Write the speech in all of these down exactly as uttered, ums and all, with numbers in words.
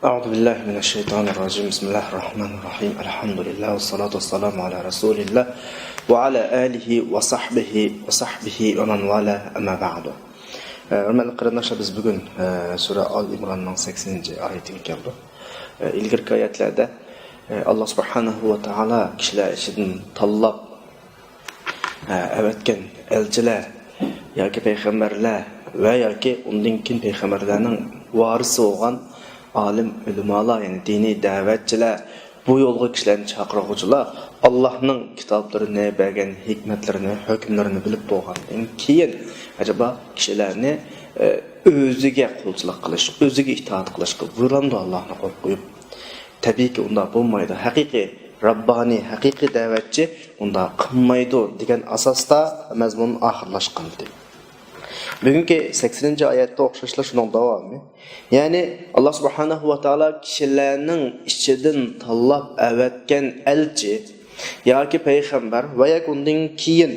أعوذ بالله من الشيطان الرجيم. بسم الله الرحمن الرحيم. الحمد لله والصلاة والسلام على رسول الله وعلى آله وصحبه وصحبه ومن والاه، أما بعد. ھۆرمەتلىك قېرىنداشلار، بىز بۈگۈن سۈرە ئال ئىمراننىڭ سەكسىنىنچى ئايىتىگە كەلدۇق. ئىلگىرىكى ئايەتلەردە ئاللا سۇبھانەھۇ ۋە تائالا كىشىلەر ئىچىدىن تاللاپ ئەۋەتكەن ئەلچىلەر ياكى پەيغەمبەرلەر ۋە ياكى ئۇندىن كېيىن پەيغەمبەرلەرنىڭ ۋارىسى بولغان ئالىم ئۆلىمالار، يەنى دىنىي دەۋەتچىلەر، بۇ يولغا كىشىلەرنى چاقىرغۇچىلار ئاللاھنىڭ كىتابلىرىنى، بەرگەن ھېكمەتلىرىنى، ھۆكۈملىرىنى بىلىپ بولغاندىن كېيىن، ئەجەبا كىشىلەرنى ئۆزىگە قۇلچىلىق قىلىش، ئۆزىگە ئىتائەت قىلىشقا بۇيرۇلامدۇ ئاللاھنى قويۇپ قويۇپ؟ تەبىئىيكى ئۇنداق بولمايدۇ. ھەقىقىي راببانىي، ھەقىقىي دەۋەتچى ئۇنداق قىلمايدۇ دېگەن ئاساستا مەزمۇن ئاخىرلاشقانىدى. بۈگۈنكى سەكسىنىنچى ئايەتتە ئوخشاشلا شۇنىڭ داۋامى. يەنى ئاللا سۇبھانەھۇ ۋە تائالا كىشىلەرنىڭ ئىچىدىن تاللاپ ئەۋەتكەن ئەلچى ياكى پەيغەمبەر ۋە ياكى ئۇندىن كېيىن،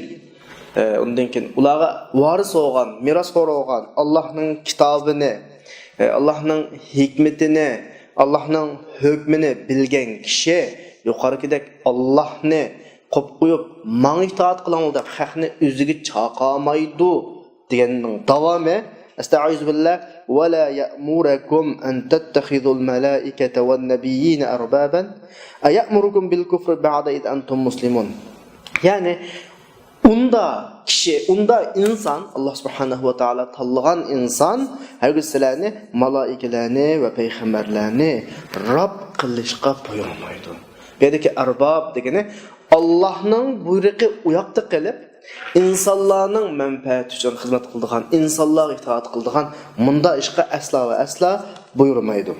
ئە، ئۇندىن كېيىن ئۇلارغا ۋارىس بولغان، مىراسخور بولغان ئاللاھنىڭ كىتابىنى، ئە، ئاللاھنىڭ ھېكمىتىنى، ئاللاھنىڭ ھۆكمىنى بىلگەن كىشى يۇقىرىقىدەك ئاللاھنى قويۇپ قويۇپ، ماڭا ئىتائەت قىلىڭلار دەپ خەقنى ئۆزىگە چاقىرمايدۇ دېگەننىڭ داۋامى. ئەستەئىزۇ بىللا. ولا يأمركم أن تتخذوا الملائكة والنبيين أربابا أيأمركم بالكفر بعد إذ أنتم مسلمون. يەنى ئۇندا كىشى، ئۇندا ئىنسان، ئاللا سۇبھانەھۇ ۋە تائالا تاللىغان ئىنسان ھەرگىز سىلەرنى مالائىكىلەرنى ۋە پەيغەمبەرلەرنى رەب قىلىشقا بۇيرۇمايدۇ. بۇ يەردىكى ئەرباب دېگىنى ئاللاھنىڭ بۇيرۇقى ئۇياقتا قېلىپ، ئىنسانلارنىڭ مەنپەئەتى ئۈچۈن خىزمەت قىلىدىغان، ئىنسانلارغا ئىتائەت قىلىدىغان مۇنداق ئىشقا ئەسلا ۋە ئەسلا بۇيرۇمايدۇ.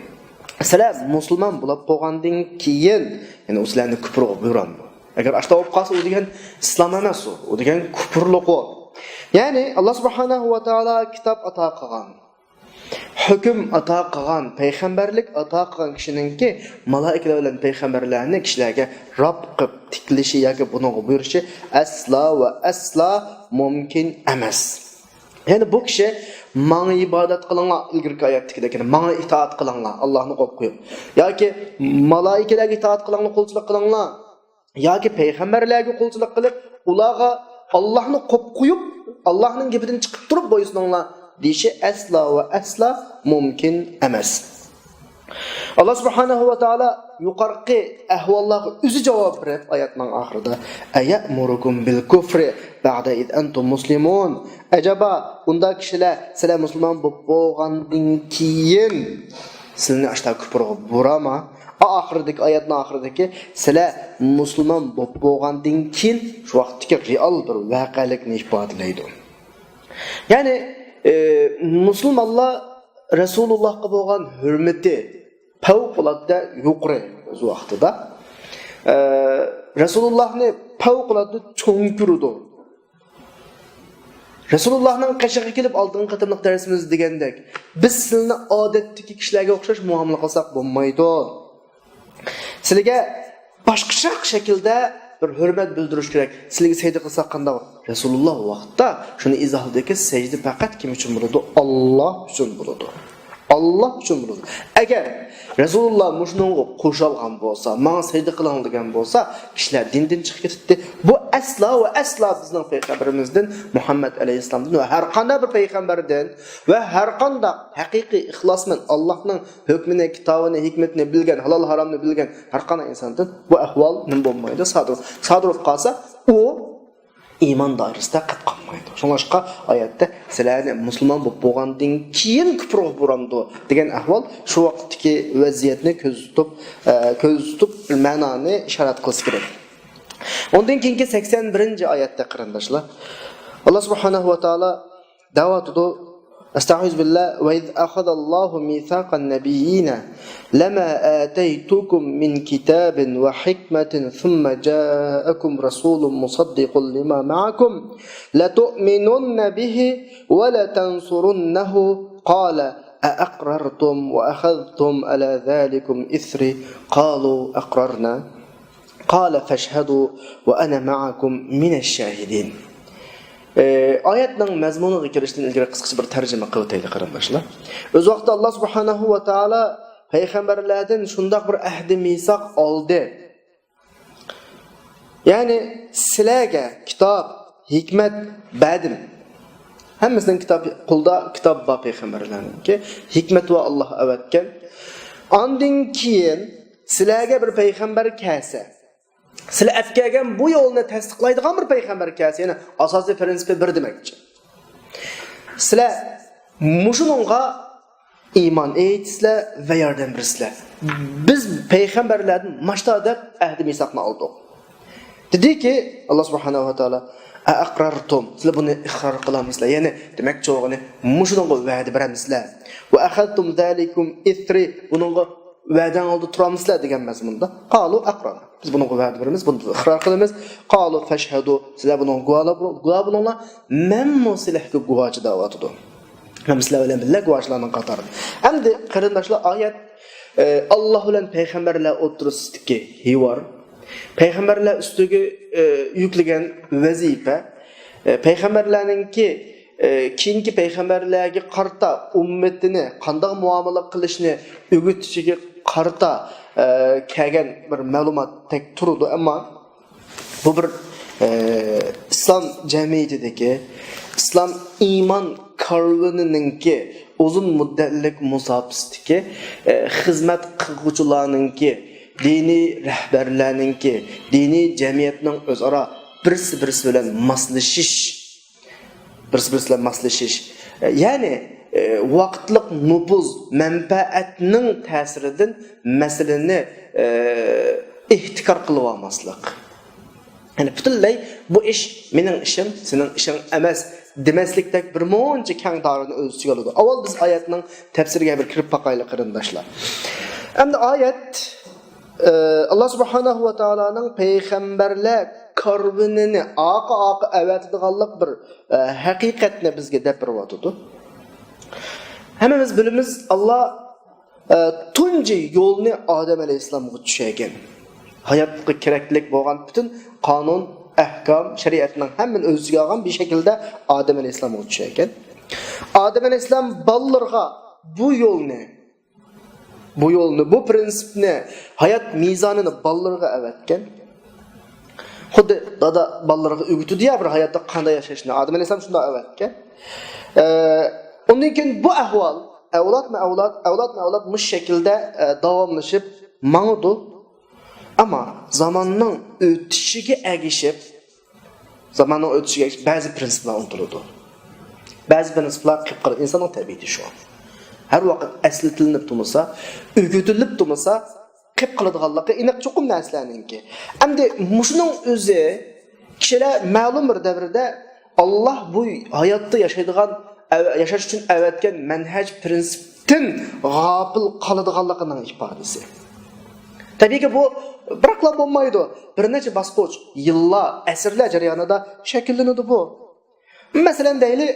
سىلەر مۇسۇلمان بولۇپ بولغاندىن كېيىن، يەنى ئۇ سىلەرنى كۇپۇرغا بۇيرۇمايدۇ. ئەگەر ئاشۇنداق بولۇپ قالسا، ئۇ دېگەن ئىسلام ئەمەس، ئۇ، ئۇ دېگەن كۇپۇرلۇق ئۇ. يەنى ئاللا سۇبھانەھۇ ۋە تائالا كىتاب ئاتا قىلغان، ھۆكۈم ئاتا قىلغان، پەيغەمبەرلىك ئاتا قىلغان كىشىنىڭكى مالائىكىلەر بىلەن پەيغەمبەرلەرنى كىشىلەرگە رەب قىلىپ تىكلىشى ياكى بۇنىڭغا بۇيرۇشى ئەسلا ۋە ئەسلا مۇمكىن ئەمەس. يەنى بۇ كىشى ماڭا ئىبادەت قىلىڭلار، ئىلگىرىكى ئايەتتىكىدەك، يەنى ماڭا ئىتائەت قىلىڭلار، ئاللاھنى قويۇپ قويۇپ، ياكى مالائىكىلەرگە ئىتائەت قىلىڭلار، قۇلچىلىق قىلىڭلار، ياكى پەيغەمبەرلەرگە قۇلچىلىق قىلىپ، ئۇلارغا ئاللاھنى قويۇپ قويۇپ، ئاللاھنىڭ گېپىدىن چىقىپ تۇرۇپ بويسۇنۇڭلار دېيىشى ئەسلا ۋە ئەسلا مۇمكىن ئەمەس. ئاللا سۇبھانەھۇ ۋە تائالا يۇقىرىقى ئەھۋاللارغا ئۆزى جاۋاب بېرىپ، ئايەتنىڭ ئاخىرىدا، أيأمركم بالكفر بعد إذ أنتم مسلمون. ئەجەبا، ئۇنداق كىشىلەر سىلەر مۇسۇلمان بولۇپ بولغاندىن كېيىن سىلىنى ئاشتا كۇپۇرغا بۇرامۇ؟ ئا-، ئاخىرىدىكى، ئايەتنىڭ ئاخىرىدىكى، سىلەر مۇسۇلمان بولۇپ بولغاندىن كېيىن، شۇ ۋاقىتتىكى رېئال بىر ۋەقەلىكنى ئىپادىلەيدۇ. يەنى، ئى، مۇسۇلمانلار رەسۇلۇللاھقا بولغان ھۆرمىتى پەۋقۇلئاددە يۇقىرى ئۆز ۋاقتىدا. ئى، رەسۇلۇللاھنى پەۋقۇلئاددە چوڭ كۆرىدۇ. رەسۇلۇللاھنىڭ قېشىغا كېلىپ، ئالدىنقى قېتىملىق دەرسىمىزدە دېگەندەك، بىز سىلىنى ئادەتتىكى كىشىلەرگە ئوخشاش مۇئامىلە قىلساق بولمايدۇ. سىلىگە باشقىچە شەكىلدە بىر ھۆرمەت بىلدۈرۈش كېرەك. سىلىگە سەجدە قىلساق قانداق؟ رەسۇلۇللا ۋاقىتتا شۇنى ئىزاھلىدىكى، سەجدە پەقەت كىم ئۈچۈن بولىدۇ؟ ئاللا ئۈچۈن بولىدۇ. ئاللا ئۈچۈن بولىدۇ. ئەگەر رەسۇلۇللا مۇشۇنىڭغا قوشۇلغان بولسا، ماڭا سەجدە قىلىڭ دېگەن بولسا، كىشىلەر دىندىن چىقىپ كېتەتتى. بۇ ئەسلا ۋە ئەسلا بىزنىڭ پەيغەمبىرىمىزدىن، مۇھەممەد ئەلەيھىسسالامدىن ۋە ھەر قانداق بىر پەيغەمبەردىن ۋە ھەر قانداق ھەقىقىي ئىخلاسمەن ئاللانىڭ ھۆكمىنى، كىتابىنى، ھېكمىتىنى بىلگەن، ھالال ھارامنى بىلگەن ھەر قانداق ئىنساندىن بۇ ئەھۋال نېمە بولمايدۇ؟ سادىر، سادىر بولۇپ قالسا، ئۇ ئىمان دائىرىسىدە قېلىپ قالمايدۇ. شۇڭلاشقا ئايەتتە سىلەرنى مۇسۇلمان بولۇپ بولغاندىن كېيىن كۇپۇرغا بۇرامدۇ دېگەن ئەھۋال شۇ ۋاقىتتىكى ۋەزىيەتنى كۆزدە تۇتۇپ، ئە، كۆزدە تۇتۇپ مەنانى ئىشارەت قىلسا كېرەك. ئۇندىن كېيىنكى سەكسەن بىرىنچى ئايەتتە، قېرىنداشلار، ئاللا سۇبھانەھۇ ۋە تائالا دەۋاتىدۇ. ئەستەئىزۇ بىللا. وإذ أخذ الله ميثاق النبيين لما آتيتكم من كتاب وحكمة ثم جاءكم رسول مصدق لما معكم لتؤمنن به ولتنصرنه قال أأقررتم وأخذتم على ذلكم إصري قالوا أقررنا قال فاشهدوا وأنا معكم من الشاهدين. ئايەتنىڭ مەزمۇنىغا كىرىشتىن ئىلگىرى قىسقىچە بىر تەرجىمە قىلىۋېتەيلى، قېرىنداشلار. ئۆز ۋاقتىدا ئاللا سۇبھانەھۇ ۋە تائالا پەيغەمبەرلەردىن شۇنداق بىر ئەھدى مىساق ئالدى. يەنى سىلەرگە كىتاب، ھېكمەت بەردىم. ھەممىسىنىڭ كىتاب، قولدا كىتاب بار پەيغەمبەرلەرنىڭكى. ھېكمەت ۋە ئاللاھ ئەۋەتكەن. ئاندىن كېيىن سىلەرگە بىر پەيغەمبەر كەلسە، سىلەر ئەپ كەلگەن بۇ يولنى تەستىقلايدىغان بىر پەيغەمبەر كەلسە، يەنى ئاساسىي پرىنسىپى بىر دېمەكچى. سىلەر مۇشۇنىڭغا ئىمان ئېيتىسىلەر ۋە ياردەم بېرىسىلەر. بىز پەيغەمبەرلەردىن ماشتا دەپ ئەھدى مىساقنى ئالدۇق. دېدىكى، ئاللاھ سۇبھانەھۇ ۋە تائالا، «ئەئەقرەرتۇم»، سىلەر بۇنى ئىقرار قىلامسىلەر؟ يەنى، دېمەكچى بولغىنى، مۇشۇنىڭغا ۋەدە بېرەمسىلەر؟ «ۋە ئەخەزتۇم زالىكۇم ئىسرى»، بۇنىڭغا ۋەدەڭ ئالدى تۇرامسىلەر دېگەن مەزمۇندا. قالۇ ئەقرارنا. بىز بۇنىڭغا ۋەدە بېرىمىز، بۇنى بىز ئىقرار قىلىمىز. قالۇ فەشھەدۇ، سىلەر بۇنىڭغا گۇۋاھلار، گۇۋاھ بولۇڭلار. مەنمۇ سىلەرگە گۇۋاھچى دەۋاتىدۇ. مەن سىلەر بىلەن بىللە گۇۋاھچىلارنىڭ قاتارىدا. ئەمدى قېرىنداشلار، ئايەت، ئە، ئاللاھ بىلەن پەيغەمبەرلەر ئوتتۇرىسىدىكى ھىۋار، پەيغەمبەرلەر ئۈستىگە، ئە، يۈكلىگەن ۋەزىپە، ئە، پەيغەمبەرلەرنىڭكى، ئە، كېيىنكى پەيغەمبەرلەرگە قارىتا ئۈممىتىنى قانداق مۇئامىلە قىلىشنى ئۆگىتىشىگە قارىتا، ئە، كەلگەن بىر مەلۇماتتەك تۇرىدۇ. ئەمما بۇ بىر، ئە، ئىسلام جەمئىيىتىدىكى، ئىسلام ئىمان كارۋىنىنىڭكى ئۇزۇن مۇددەتلىك مۇساپىسىدىكى، ئە، خىزمەت قىلغۇچىلارنىڭكى، دىنىي رەھبەرلەرنىڭكى، دىنىي جەمئىيەتنىڭ ئۆزئارا بىرسى-بىرسى بىلەن ماسلىشىش، بىرسى-بىرسى بىلەن ماسلىشىش. يەنى، ئە، ۋاقىتلىق نوپۇز، مەنپەئەتنىڭ تەسىرىدىن مەسىلىنى، ئە، ئېھتىكار قىلىۋالماسلىق. يەنى پۈتۈنلەي بۇ ئىش مېنىڭ ئىشىم، سېنىڭ ئىشىڭ ئەمەس دېمەسلىكتەك بىر مۇنچە كەڭ دائىرىنى ئۆز ئىچىگە ئالىدۇ. ئاۋۋال بىز ئايەتنىڭ تەپسىرىگە بىر كىرىپ باقايلى، قېرىنداشلار. ئەمدى ئايەت، ئە، ئاللاھ سۇبھانەھۇ ۋە تائالانىڭ پەيغەمبەرلەر كارۋىنىنى ئارقا-ئارقا ئەۋەتىدىغانلىق بىر، ئە، ھەقىقەتنى بىزگە دەپ بېرىۋاتىدۇ. ھەممىمىز بىلىمىز، ئاللاھ، ئە، تۇنجى يولنى ئادەم ئەلەيھىسسالامغا چۈشەرگەن. ھاياتقا كېرەكلىك بولغان پۈتۈن قانۇن، ئەھكام، شەرىئەتنىڭ ھەممىنى ئۆز ئىچىگە ئالغان بىر شەكىلدە ئادەم ئەلەيھىسسالامغا چۈشەرگەن. ئادەم ئەلەيھىسسالام بالىلىرىغا بۇ يولنى، بۇ يولنى، بۇ پرىنسىپنى، ھايات مىزانىنى بالىلىرىغا ئەۋەتكەن. خۇددى دادا بالىلىرىغا ئۆگىتىدۇ يا بىر ھاياتتا قانداق ياشاشنى. ئادەم ئەلەيھىسسالام شۇنداق ئەۋەتكەن. ئە، ئۇندىن كېيىن بۇ ئەھۋال ئەۋلادمۇ ئەۋلاد، ئەۋلادمۇ ئەۋلاد مۇشۇ شەكىلدە، ئە، داۋاملىشىپ ماڭىدۇ. ئەمما زاماننىڭ ئۆتۈشىگە ئەگىشىپ، زاماننىڭ ئۆتۈشىگە ئەگىشىپ بەزى پرىنسىپلار ئۇنتۇلىدۇ. بەزى پرىنسىپلار قېلىپ قالىدۇ. ئىنساننىڭ تەبىئىتى شۇ. ھەر ۋاقىت ئەسلىتىلىنىپ تۇرمىسا، ئۆگىتىلىپ تۇرمىسا، قېلىپ قالىدىغانلىقى ئېنىق چوقۇم نەرسىلەرنىڭكى. ئەمدى مۇشۇنىڭ ئۆزى كىشىلەر مەلۇم بىر دەۋردە ئاللاھ بۇ ھاياتتا ياشايدىغان، ئەۋ-، ياشاش ئۈچۈن ئەۋەتكەن مەنھەج، پرىنسىپتىن غاپىل قالىدىغانلىقىنىڭ ئىپادىسى. تەبىئىيكى، بۇ بىراقلا بولمايدۇ. بىر نەچچە باسقۇچ، يىللار، ئەسىرلەر جەريانىدا شەكىللىنىدۇ بۇ. مەسىلەن، دەيلى،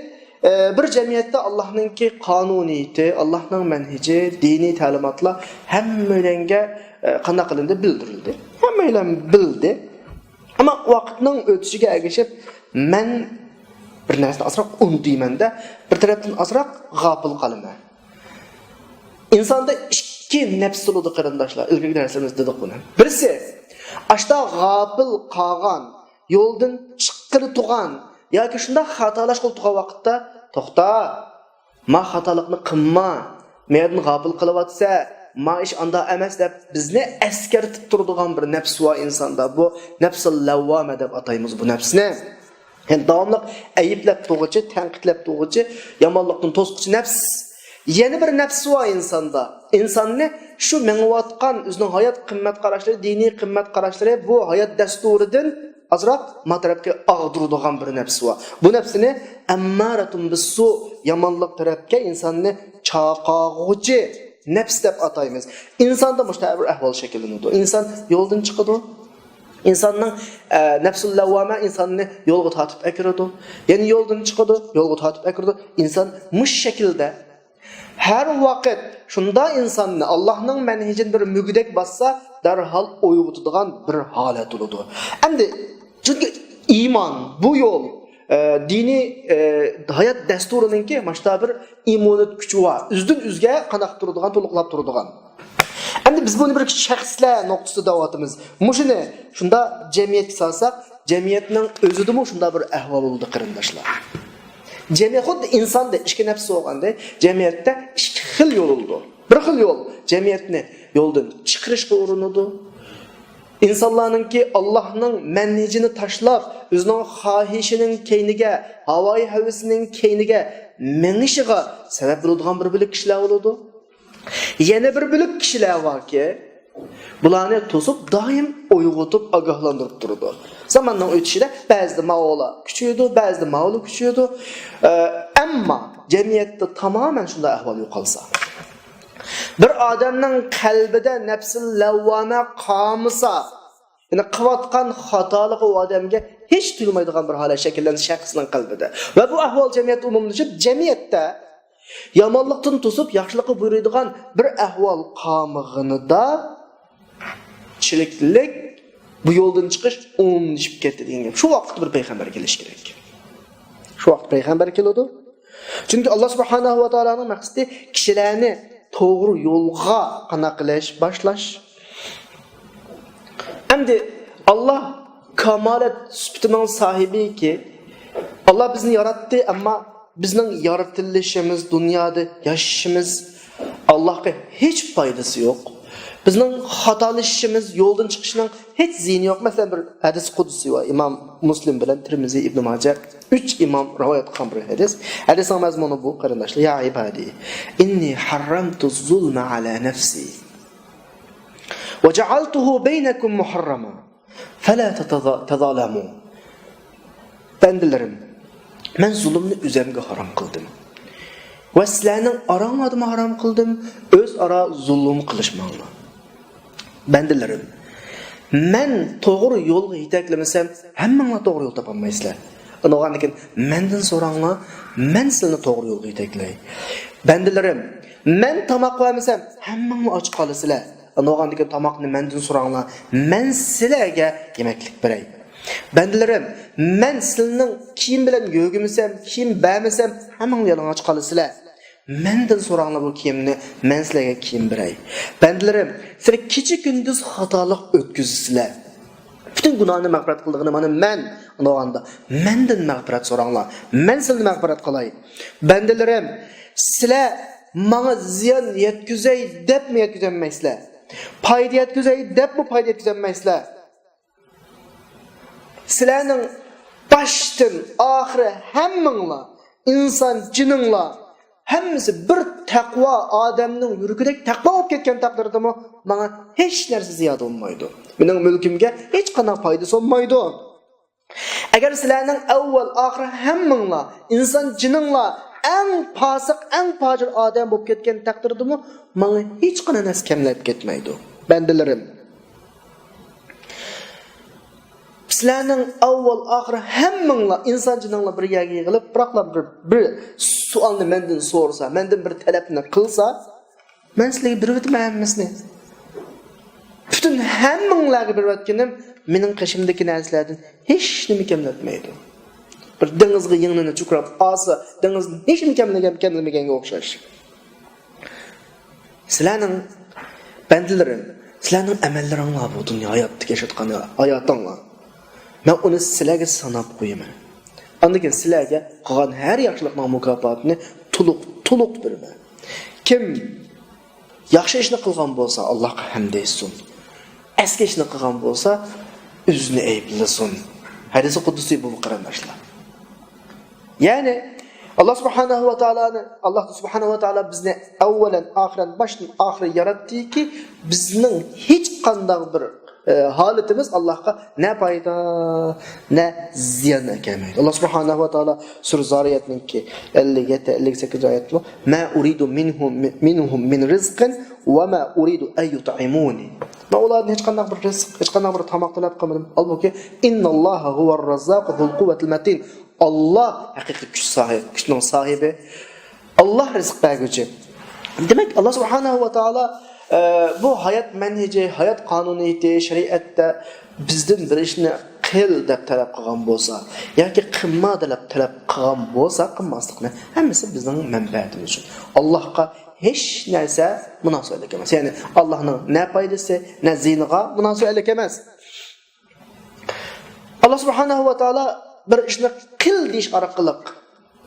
ئە، بىر جەمئىيەتتە ئاللاھنىڭكى قانۇنىيىتى، ئاللاھنىڭ مەنھىجى، دىنىي تەلىماتلار ھەممەيلەنگە، ئە، قانداق قىلىندى؟ بىلدۈرۈلدى. ھەممەيلەن بىلدى. ئەمما ۋاقىتنىڭ ئۆتۈشىگە ئەگىشىپ، مەن بىر نەرسىنى ئازراق ئۇنتۇيمەن-دە، بىر تەرەپتىن ئازراق غاپىل قالىمەن. ئىنساندا ئىككى نەپس بولىدۇ، قېرىنداشلار. ئىلگىرىكى دەرسلىرىمىزدە دېدۇق بۇنى. بىرسى، ئاشتا غاپىل قالغان، يولدىن چىققىلى تۇرغان ياكى شۇنداق خاتالاشقىلى تۇرغان ۋاقىتتا، «توختا، ما خاتالىقنى قىلما، مەندىن غاپىل قىلىۋاتىسە، ما ئىش ئاندا ئەمەس» دەپ بىزنى ئەسكەرتىپ تۇرىدىغان بىر نەپس بار ئىنساندا. بۇ نەپسىل لەۋۋامە دەپ ئاتايمىز بۇ نەپسنى. يەنى داۋاملىق ئەيىبلەپ تۇرغۇچى، تەنقىدلەپ تۇرغۇچى، يامانلىقتىن توسقۇچى نەپس. يەنە بىر نەپس بار ئىنساندا. ئىنساننى شۇ مېڭىۋاتقان ئۆزىنىڭ ھايات قىممەت قاراشلىرى، دىنىي قىممەت قاراشلىرى، بۇ ھايات دەستۇرىدىن ئازراق ما تەرەپكە ئاغدۇرىدىغان بىر نەپس بار. بۇ نەپسنى ئەممارەتۇن بىسسۇ، يامانلىق تەرەپكە ئىنساننى چاقىرغۇچى نەپس دەپ ئاتايمىز. ئىنساندا مۇشۇنداق بىر ئەھۋال شەكىللىنىدۇ. ئىنسان يولدىن چىقىدۇ. ئىنساننىڭ، ئە، نەپسۇل لەۋۋامە ئىنساننى يولغا تارتىپ ئەكىرىدۇ. يەنە يولدىن چىقىدۇ، يولغا تارتىپ ئەكىرىدۇ. ئىنسان مۇشۇ شەكىلدە ھەر ۋاقىت شۇنداق ئىنساننى ئاللاھنىڭ مەنھىجىنى بىر مۈگدەك باسسا، دەرھال ئويغىتىدىغان بىر ھالەت بولىدۇ. ئەمدى چۈنكى ئىمان، بۇ يول، ئە، دىنىي، ئە، ھايات دەستۇرىنىڭكى ماشتا بىر ئىممۇنىتېت كۈچى بار. ئۈزدىن ئۈزگە قانداق تۇرىدىغان، تولۇقلاپ تۇرىدىغان. ئەمدى بىز بۇنى بىر شەخسلەر نۇقتىسىدا دەۋاتىمىز. مۇشۇنى شۇنداق جەمئىيەتكە سالساق، جەمئىيەتنىڭ ئۆزىدىمۇ شۇنداق بىر ئەھۋال بولىدۇ، قېرىنداشلار. جەمئىيەت خۇددى ئىنساندا ئىككى نەپس بولغاندەك، جەمئىيەتتە ئىككى خىل يول بولىدۇ. بىر خىل يول جەمئىيەتنى يولدىن چىقىرىشقا ئۇرۇنىدۇ. ئىنسانلارنىڭكى ئاللاھنىڭ مەنھىجىنى تاشلاپ، ئۆزىنىڭ خاھىشىنىڭ كەينىگە، ھاۋايى ھەۋىسىنىڭ كەينىگە مېڭىشىغا سەۋەب بولىدىغان بىر بۆلەك كىشىلەر بولىدۇ. يەنە بىر بۆلەك كىشىلەر باركى، بۇلارنى توسۇپ، دائىم ئويغىتىپ، ئاگاھلاندۇرۇپ تۇرىدۇ. زاماننىڭ ئۆتۈشىدە بەزىدە ماۋۇلار كۈچىيىدۇ، بەزىدە ماۋۇلار كۈچىيىدۇ. ئە، ئەمما جەمئىيەتتە تامامەن شۇنداق ئەھۋال يوقالسا، بىر ئادەمنىڭ قەلبىدە نەپسى لەۋۋامە قالمىسا، يەنى قىلىۋاتقان خاتالىقى ئۇ ئادەمگە ھېچ تۇيۇلمايدىغان بىر ھالەت شەكىللەنسە شەخسنىڭ قەلبىدە ۋە بۇ ئەھۋال جەمئىيەتتە ئومۇملىشىپ، جەمئىيەتتە يامانلىقتىن توسۇپ، ياخشىلىققا بۇيرۇيدىغان بىر ئەھۋال قالمىغىنىدا، چىلىكلىك، بۇ يولدىن چىقىش ئومۇملىشىپ كەتتى دېگەن گەپ. شۇ ۋاقىتتا بىر پەيغەمبەر كېلىشى كېرەك. شۇ ۋاقىت پەيغەمبەر كېلىدۇ. چۈنكى ئاللا سۇبھانەھۇ ۋە تائالانىڭ مەقسىتى كىشىلەرنى توغرا يولغا قانداق قىلىش، باشلاش. ئەمدى ئاللا كامالەت سۈپىتىنىڭ ساھىبىكى، ئاللا بىزنى ياراتتى، ئەمما بىزنىڭ يارىتىلىشىمىز، دۇنيادا ياشىشىمىز ئاللاھقا ھېچ پايدىسى يوق. بىزنىڭ خاتالىشىشىمىز، يولدىن چىقىشنىڭ ھېچ زىيىنى يوق. مەسىلەن، بىر ھەدىس قۇدسى بار. ئىمام مۇسلىم بىلەن تىرمىزى، ئىبنى ماجە، ئۈچ ئىمام رىۋايەت قىلغان بىر ھەدىس. ھەدىسنىڭ مەزمۇنى بۇ، قېرىنداشلار. يا ئىبادى، ئىننى ھەررەمتۇ زۇلمە ئەلە نەفسى ۋە جەئەلتۇھۇ بەينەكۇم مۇھەررەما. فەلا تەتەزا-، تەزالەمۇ. بەندىلىرىم، مەن زۇلۇمنى ئۆزۈمگە ھارام قىلدىم. ۋە سىلەرنىڭ ئاراڭلاردىمۇ ھارام قىلدىم، ئۆزئارا زۇلۇم قىلىشماڭلار. بەندىلىرىم، مەن توغرا يولغا يېتەكلىمىسەم، ھەممىڭلار توغرا يول تاپالمايسىلەر. ئۇنداقتىكىن مەندىن سوراڭلار، مەن سىلىنى توغرا يولغا يېتەكلەي. بەندىلىرىم، مەن تاماق بەرمىسەم، ھەممىڭلار ئاچ قالىسىلەر. ئۇنداقتىكىن تاماقنى مەندىن سوراڭلار، مەن سىلەرگە يېمەكلىك بېرەي. بەندىلىرىم، مەن سىلىنىڭ كىيىم بىلەن يۆگىمىسەم، كىيىم بەرمىسەم، ھەممىڭلار يالىڭاچ قالىسىلەر. مەندىن سوراڭلار بۇ كىيىمنى، مەن سىلەرگە كىيىم بېرەي. بەندىلىرىم، سىلەر كېچە-كۈندۈز خاتالىق ئۆتكۈزىسىلەر. پۈتۈن گۇناھنى مەغپىرەت قىلىدىغىنى مانا مەن. ئۇنداقتا مەندىن مەغپىرەت سوراڭلار. مەن سىلىنى مەغپىرەت قىلاي. بەندىلىرىم، سىلەر ماڭا زىيان يەتكۈزەي دەپمۇ يەتكۈزەلمەيسىلەر. پايدا يەتكۈزەي دەپمۇ پايدا يەتكۈزەلمەيسىلەر. سىلەرنىڭ باشتىن ئاخىرى ھەممىڭلار، ئىنسان جېنىڭلار، ھەممىسى بىر تەقۋا ئادەمنىڭ يۈرىكىدەك تەقۋا بولۇپ كەتكەن تەقدىردىمۇ ماڭا ھېچ نەرسە زىيادە بولمايدۇ. مېنىڭ مۈلكۈمگە ھېچقانداق پايدىسى بولمايدۇ. ئەگەر سىلەرنىڭ ئەۋۋەل ئاخىر ھەممىڭلار، ئىنسان جېنىڭلار ئەڭ پاسىق، ئەڭ پاجىر ئادەم بولۇپ كەتكەن تەقدىردىمۇ ماڭا ھېچقانداق نەرسە كەملەپ كەتمەيدۇ. بەندىلىرىم، سىلەرنىڭ ئەۋۋەل ئاخىر ھەممىڭلار، ئىنسان جېنىڭلار بىر يەرگە يىغىلىپ، بىراقلا بىر، بىر سوئالنى مەندىن سورىسا، مەندىن بىر تەلەپنى قىلسا، مەن سىلەرگە بېرىۋېتىمەن ھەممىسىنى. پۈتۈن ھەممىڭلارغا بېرىۋەتكىنىم مېنىڭ قېشىمدىكى نەرسىلەردىن ھېچنېمە كەملەتمەيدۇ. بىر دېڭىزغا يىڭنىنى چۇقۇراپ ئالسا، دېڭىزدىن ھېچنېمە كەملىگەن، كەملىمىگەنگە ئوخشاش. سىلەرنىڭ بەندىلىرىم، سىلەرنىڭ ئەمەللىرىڭلار بۇ دۇنيا ھاياتتىكى ياشاتقان ھاياتىڭلار. مەن ئۇنى سىلەرگە ساناپ قويىمەن. ئاندىن كېيىن سىلەرگە قىلغان ھەر ياخشىلىقنىڭ مۇكاپاتىنى تولۇق، تولۇق بېرىمەن. كىم ياخشى ئىشنى قىلغان بولسا، ئاللاھقا ھەمدە ئېيتسۇن. ئەسكى ئىشنى قىلغان بولسا، ئۆزىنى ئەيىبلىسۇن. ھەدىسى قۇدسىي بۇ، قېرىنداشلار. يەنى، ئاللا سۇبھانەھۇ ۋە تائالانى، ئاللا سۇبھانەھۇ ۋە تائالا بىزنى ئەۋۋەلەن، ئاخىرەن، باشتىن ئاخىر ياراتتىكى، بىزنىڭ ھېچقانداق بىر، ئە، ھالىتىمىز ئاللاھقا نە پايدا، نە زىيان ئەكەلمەيدۇ. ئاللا سۇبھانەھۇ ۋە تائالا سۈرە زارىيەتنىڭكى ئەللىك يەتتە، ئەللىك سەككىز ئايەتتە، ما ئۇرىدۇ مىنھۇم، مىنھۇم مىن رىزقىن ۋە ما ئۇرىدۇ ئەن يۇتئىمۇنى. مەن ئۇلاردىن ھېچقانداق بىر رىزىق، ھېچقانداق بىر تاماق تەلەپ قىلمىدىم. ھالبۇكى، ئىنناللاھا ھۇۋەر رەززاقۇ زۇل قۇۋۋەتىل مەتىن. ئاللا ھەقىقىي كۈچ ساھىب، كۈچنىڭ ساھىبى. ئاللا رىزىق بەرگۈچى. دېمەك، ئاللا سۇبھانەھۇ ۋە تائالا، ئە، بۇ ھايات مەنھىجى، ھايات قانۇنىيىتى، شەرىئەتتە بىزدىن بىر ئىشنى قىل دەپ تەلەپ قىلغان بولسا ياكى قىلما دەپ تەلەپ قىلغان بولسا، قىلماسلىقنى، ھەممىسى بىزنىڭ مەنپەئەتىمىز ئۈچۈن. ئاللاھقا ھېچ نەرسە مۇناسىۋەتلىك ئەمەس. يەنى ئاللاھنىڭ نە پايدىسى، نە زىيىنىغا مۇناسىۋەتلىك ئەمەس. ئاللا سۇبھانەھۇ ۋە تائالا بىر ئىشنى قىل دېيىش ئارقىلىق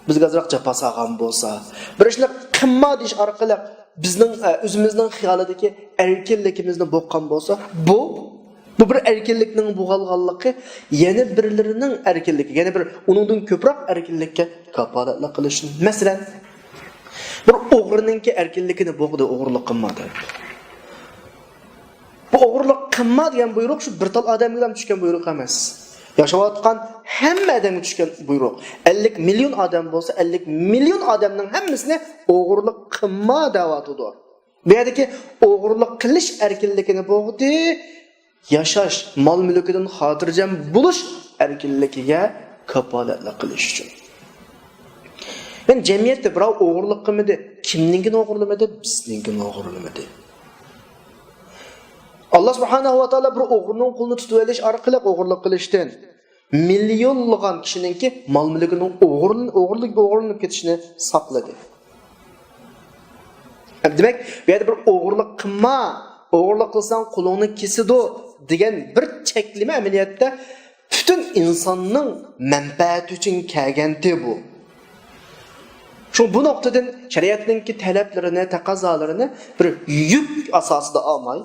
بىزگە ئازراق جاپا سالغان بولسا، بىر ئىشنى قىلما دېيىش ئارقىلىق بىزنىڭ، ئە، ئۆزىمىزنىڭ خىيالىدىكى ئەركىنلىكىمىزنى بوغقان بولسا، بۇ، بۇ بىر ئەركىنلىكنىڭ بوغالغانلىقى يەنە بىرلىرىنىڭ ئەركىنلىكى، يەنە بىر ئۇنىڭدىن كۆپرەك ئەركىنلىككە كاپالەتلىك قىلىش. مەسىلەن، بىر ئوغرىنىڭكى ئەركىنلىكىنى بوغدى، ئوغرىلىق قىلما دەپ. بۇ ئوغرىلىق قىلما دېگەن بۇيرۇق شۇ بىر تال ئادەمگىلا چۈشكەن بۇيرۇق ئەمەس. ياشاۋاتقان ھەممە ئادەمگە چۈشكەن بۇيرۇق. ئەللىك مىليون ئادەم بولسا، ئەللىك مىليون ئادەمنىڭ ھەممىسىنى ئوغرىلىق قىلما دەۋاتىدۇ. بۇ يەردىكى ئوغرىلىق قىلىش ئەركىنلىكىنى بوغدى، ياشاش، مال-مۈلكىدىن خاتىرجەم بولۇش ئەركىنلىكىگە كاپالەتلىك قىلىش ئۈچۈن. يەنى جەمئىيەتتە بىراۋ ئوغرىلىق قىلمىدى. كىمنىڭكىنى ئوغرىلىمىدى؟ بىزنىڭكىنى ئوغرىلىمىدى. ئاللا سۇبھانەھۇ ۋە تائالا بىر ئوغرىنىڭ قولىنى تۇتۇۋېلىش ئارقىلىق ئوغرىلىق قىلىشتىن مىليونلىغان كىشىنىڭكى مال-مۈلكىنىڭ ئوغرىلىن-، ئوغرىلىنىپ، ئوغرىلىنىپ كېتىشىنى ساقلىدى. دېمەك، بۇ يەردە بىر ئوغرىلىق قىلما، ئوغرىلىق قىلساڭ قولۇڭنى كېسىدۇ دېگەن بىر چەكلىمە ئەمەلىيەتتە پۈتۈن ئىنساننىڭ مەنپەئەتى ئۈچۈن كەلگەنتى بۇ. شۇڭا بۇ نۇقتىدىن شەرىئەتنىڭكى تەلەپلىرىنى، تەقەززالىرىنى بىر يۈك ئاساسىدا ئالماي،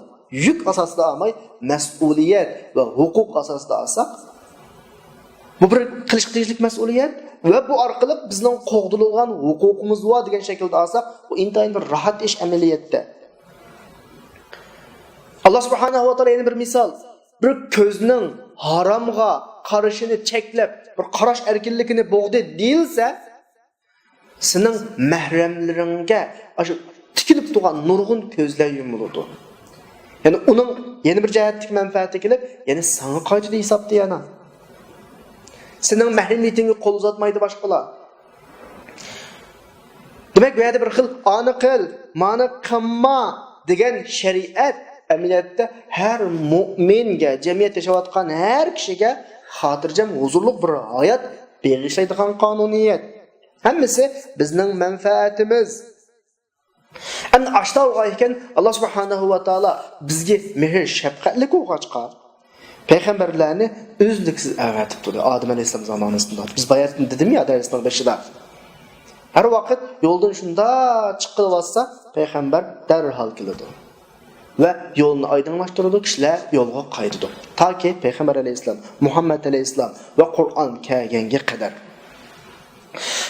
يۈك ئاساسىدا ئالماي، مەسئۇلىيەت ۋە ھوقۇق ئاساسىدا ئالساق، بۇ بىر قىلىشقا تېگىشلىك مەسئۇلىيەت ۋە بۇ ئارقىلىق بىزنىڭ قوغدىلىدىغان ھوقۇقىمىز بار دېگەن شەكىلدە ئالساق، بۇ ئىنتايىن بىر راھەت ئىش ئەمەلىيەتتە. ئاللا سۇبھانەھۇ ۋە تائالا يەنە بىر مىسال، بىر كۆزنىڭ ھارامغا قارىشىنى چەكلەپ، بىر قاراش ئەركىنلىكىنى بوغدى دېيىلسە، سېنىڭ مەھرەملىرىڭگە ئاشۇ تىكىلىپ تۇرغان نۇرغۇن كۆزلەر يۇمۇلىدۇ. يەنى ئۇنىڭ يەنە بىر جەھەتتىكى مەنپەئەتى كېلىپ، يەنى ساڭا قايتىدۇ ھېسابتا يەنە. سېنىڭ مەھرىمىيىتىڭگە قول ئۇزاتمايدۇ باشقىلار. دېمەك، بۇ يەردە بىر خىل «ئانى قىل، مانى قىلما» دېگەن شەرىئەت ئەمەلىيەتتە ھەر مۇئمىنگە، جەمئىيەتتە ياشاۋاتقان ھەر كىشىگە خاتىرجەم، ھۇزۇرلۇق بىر ھايات بېغىشلايدىغان قانۇنىيەت. ھەممىسى بىزنىڭ مەنپەئەتىمىز. ئەمدى ئاشتا بولغان ئىكەن، ئاللا سۇبھانەھۇ ۋە تائالا بىزگە مېھىر شەپقەتلىك بولغاچقا، پەيغەمبەرلەرنى ئۈزلۈكسىز ئەۋەتىپ تۇردى. ئادەم ئەلەيھىسسالام زامانىسىدا. بىز باياتىن دېدىم يا دەرسنىڭ بېشىدا. ھەر ۋاقىت يولدىن شۇنداق چىقىۋاتسا، پەيغەمبەر دەرھال كېلىدۇ. ۋە يولنى ئايدىڭلاشتۇرىدۇ، كىشىلەر يولغا قايتىدۇ. تاكى پەيغەمبەر ئەلەيھىسسالام، مۇھەممەد ئەلەيھىسسالام ۋە قۇرئان كەلگەنگە قەدەر.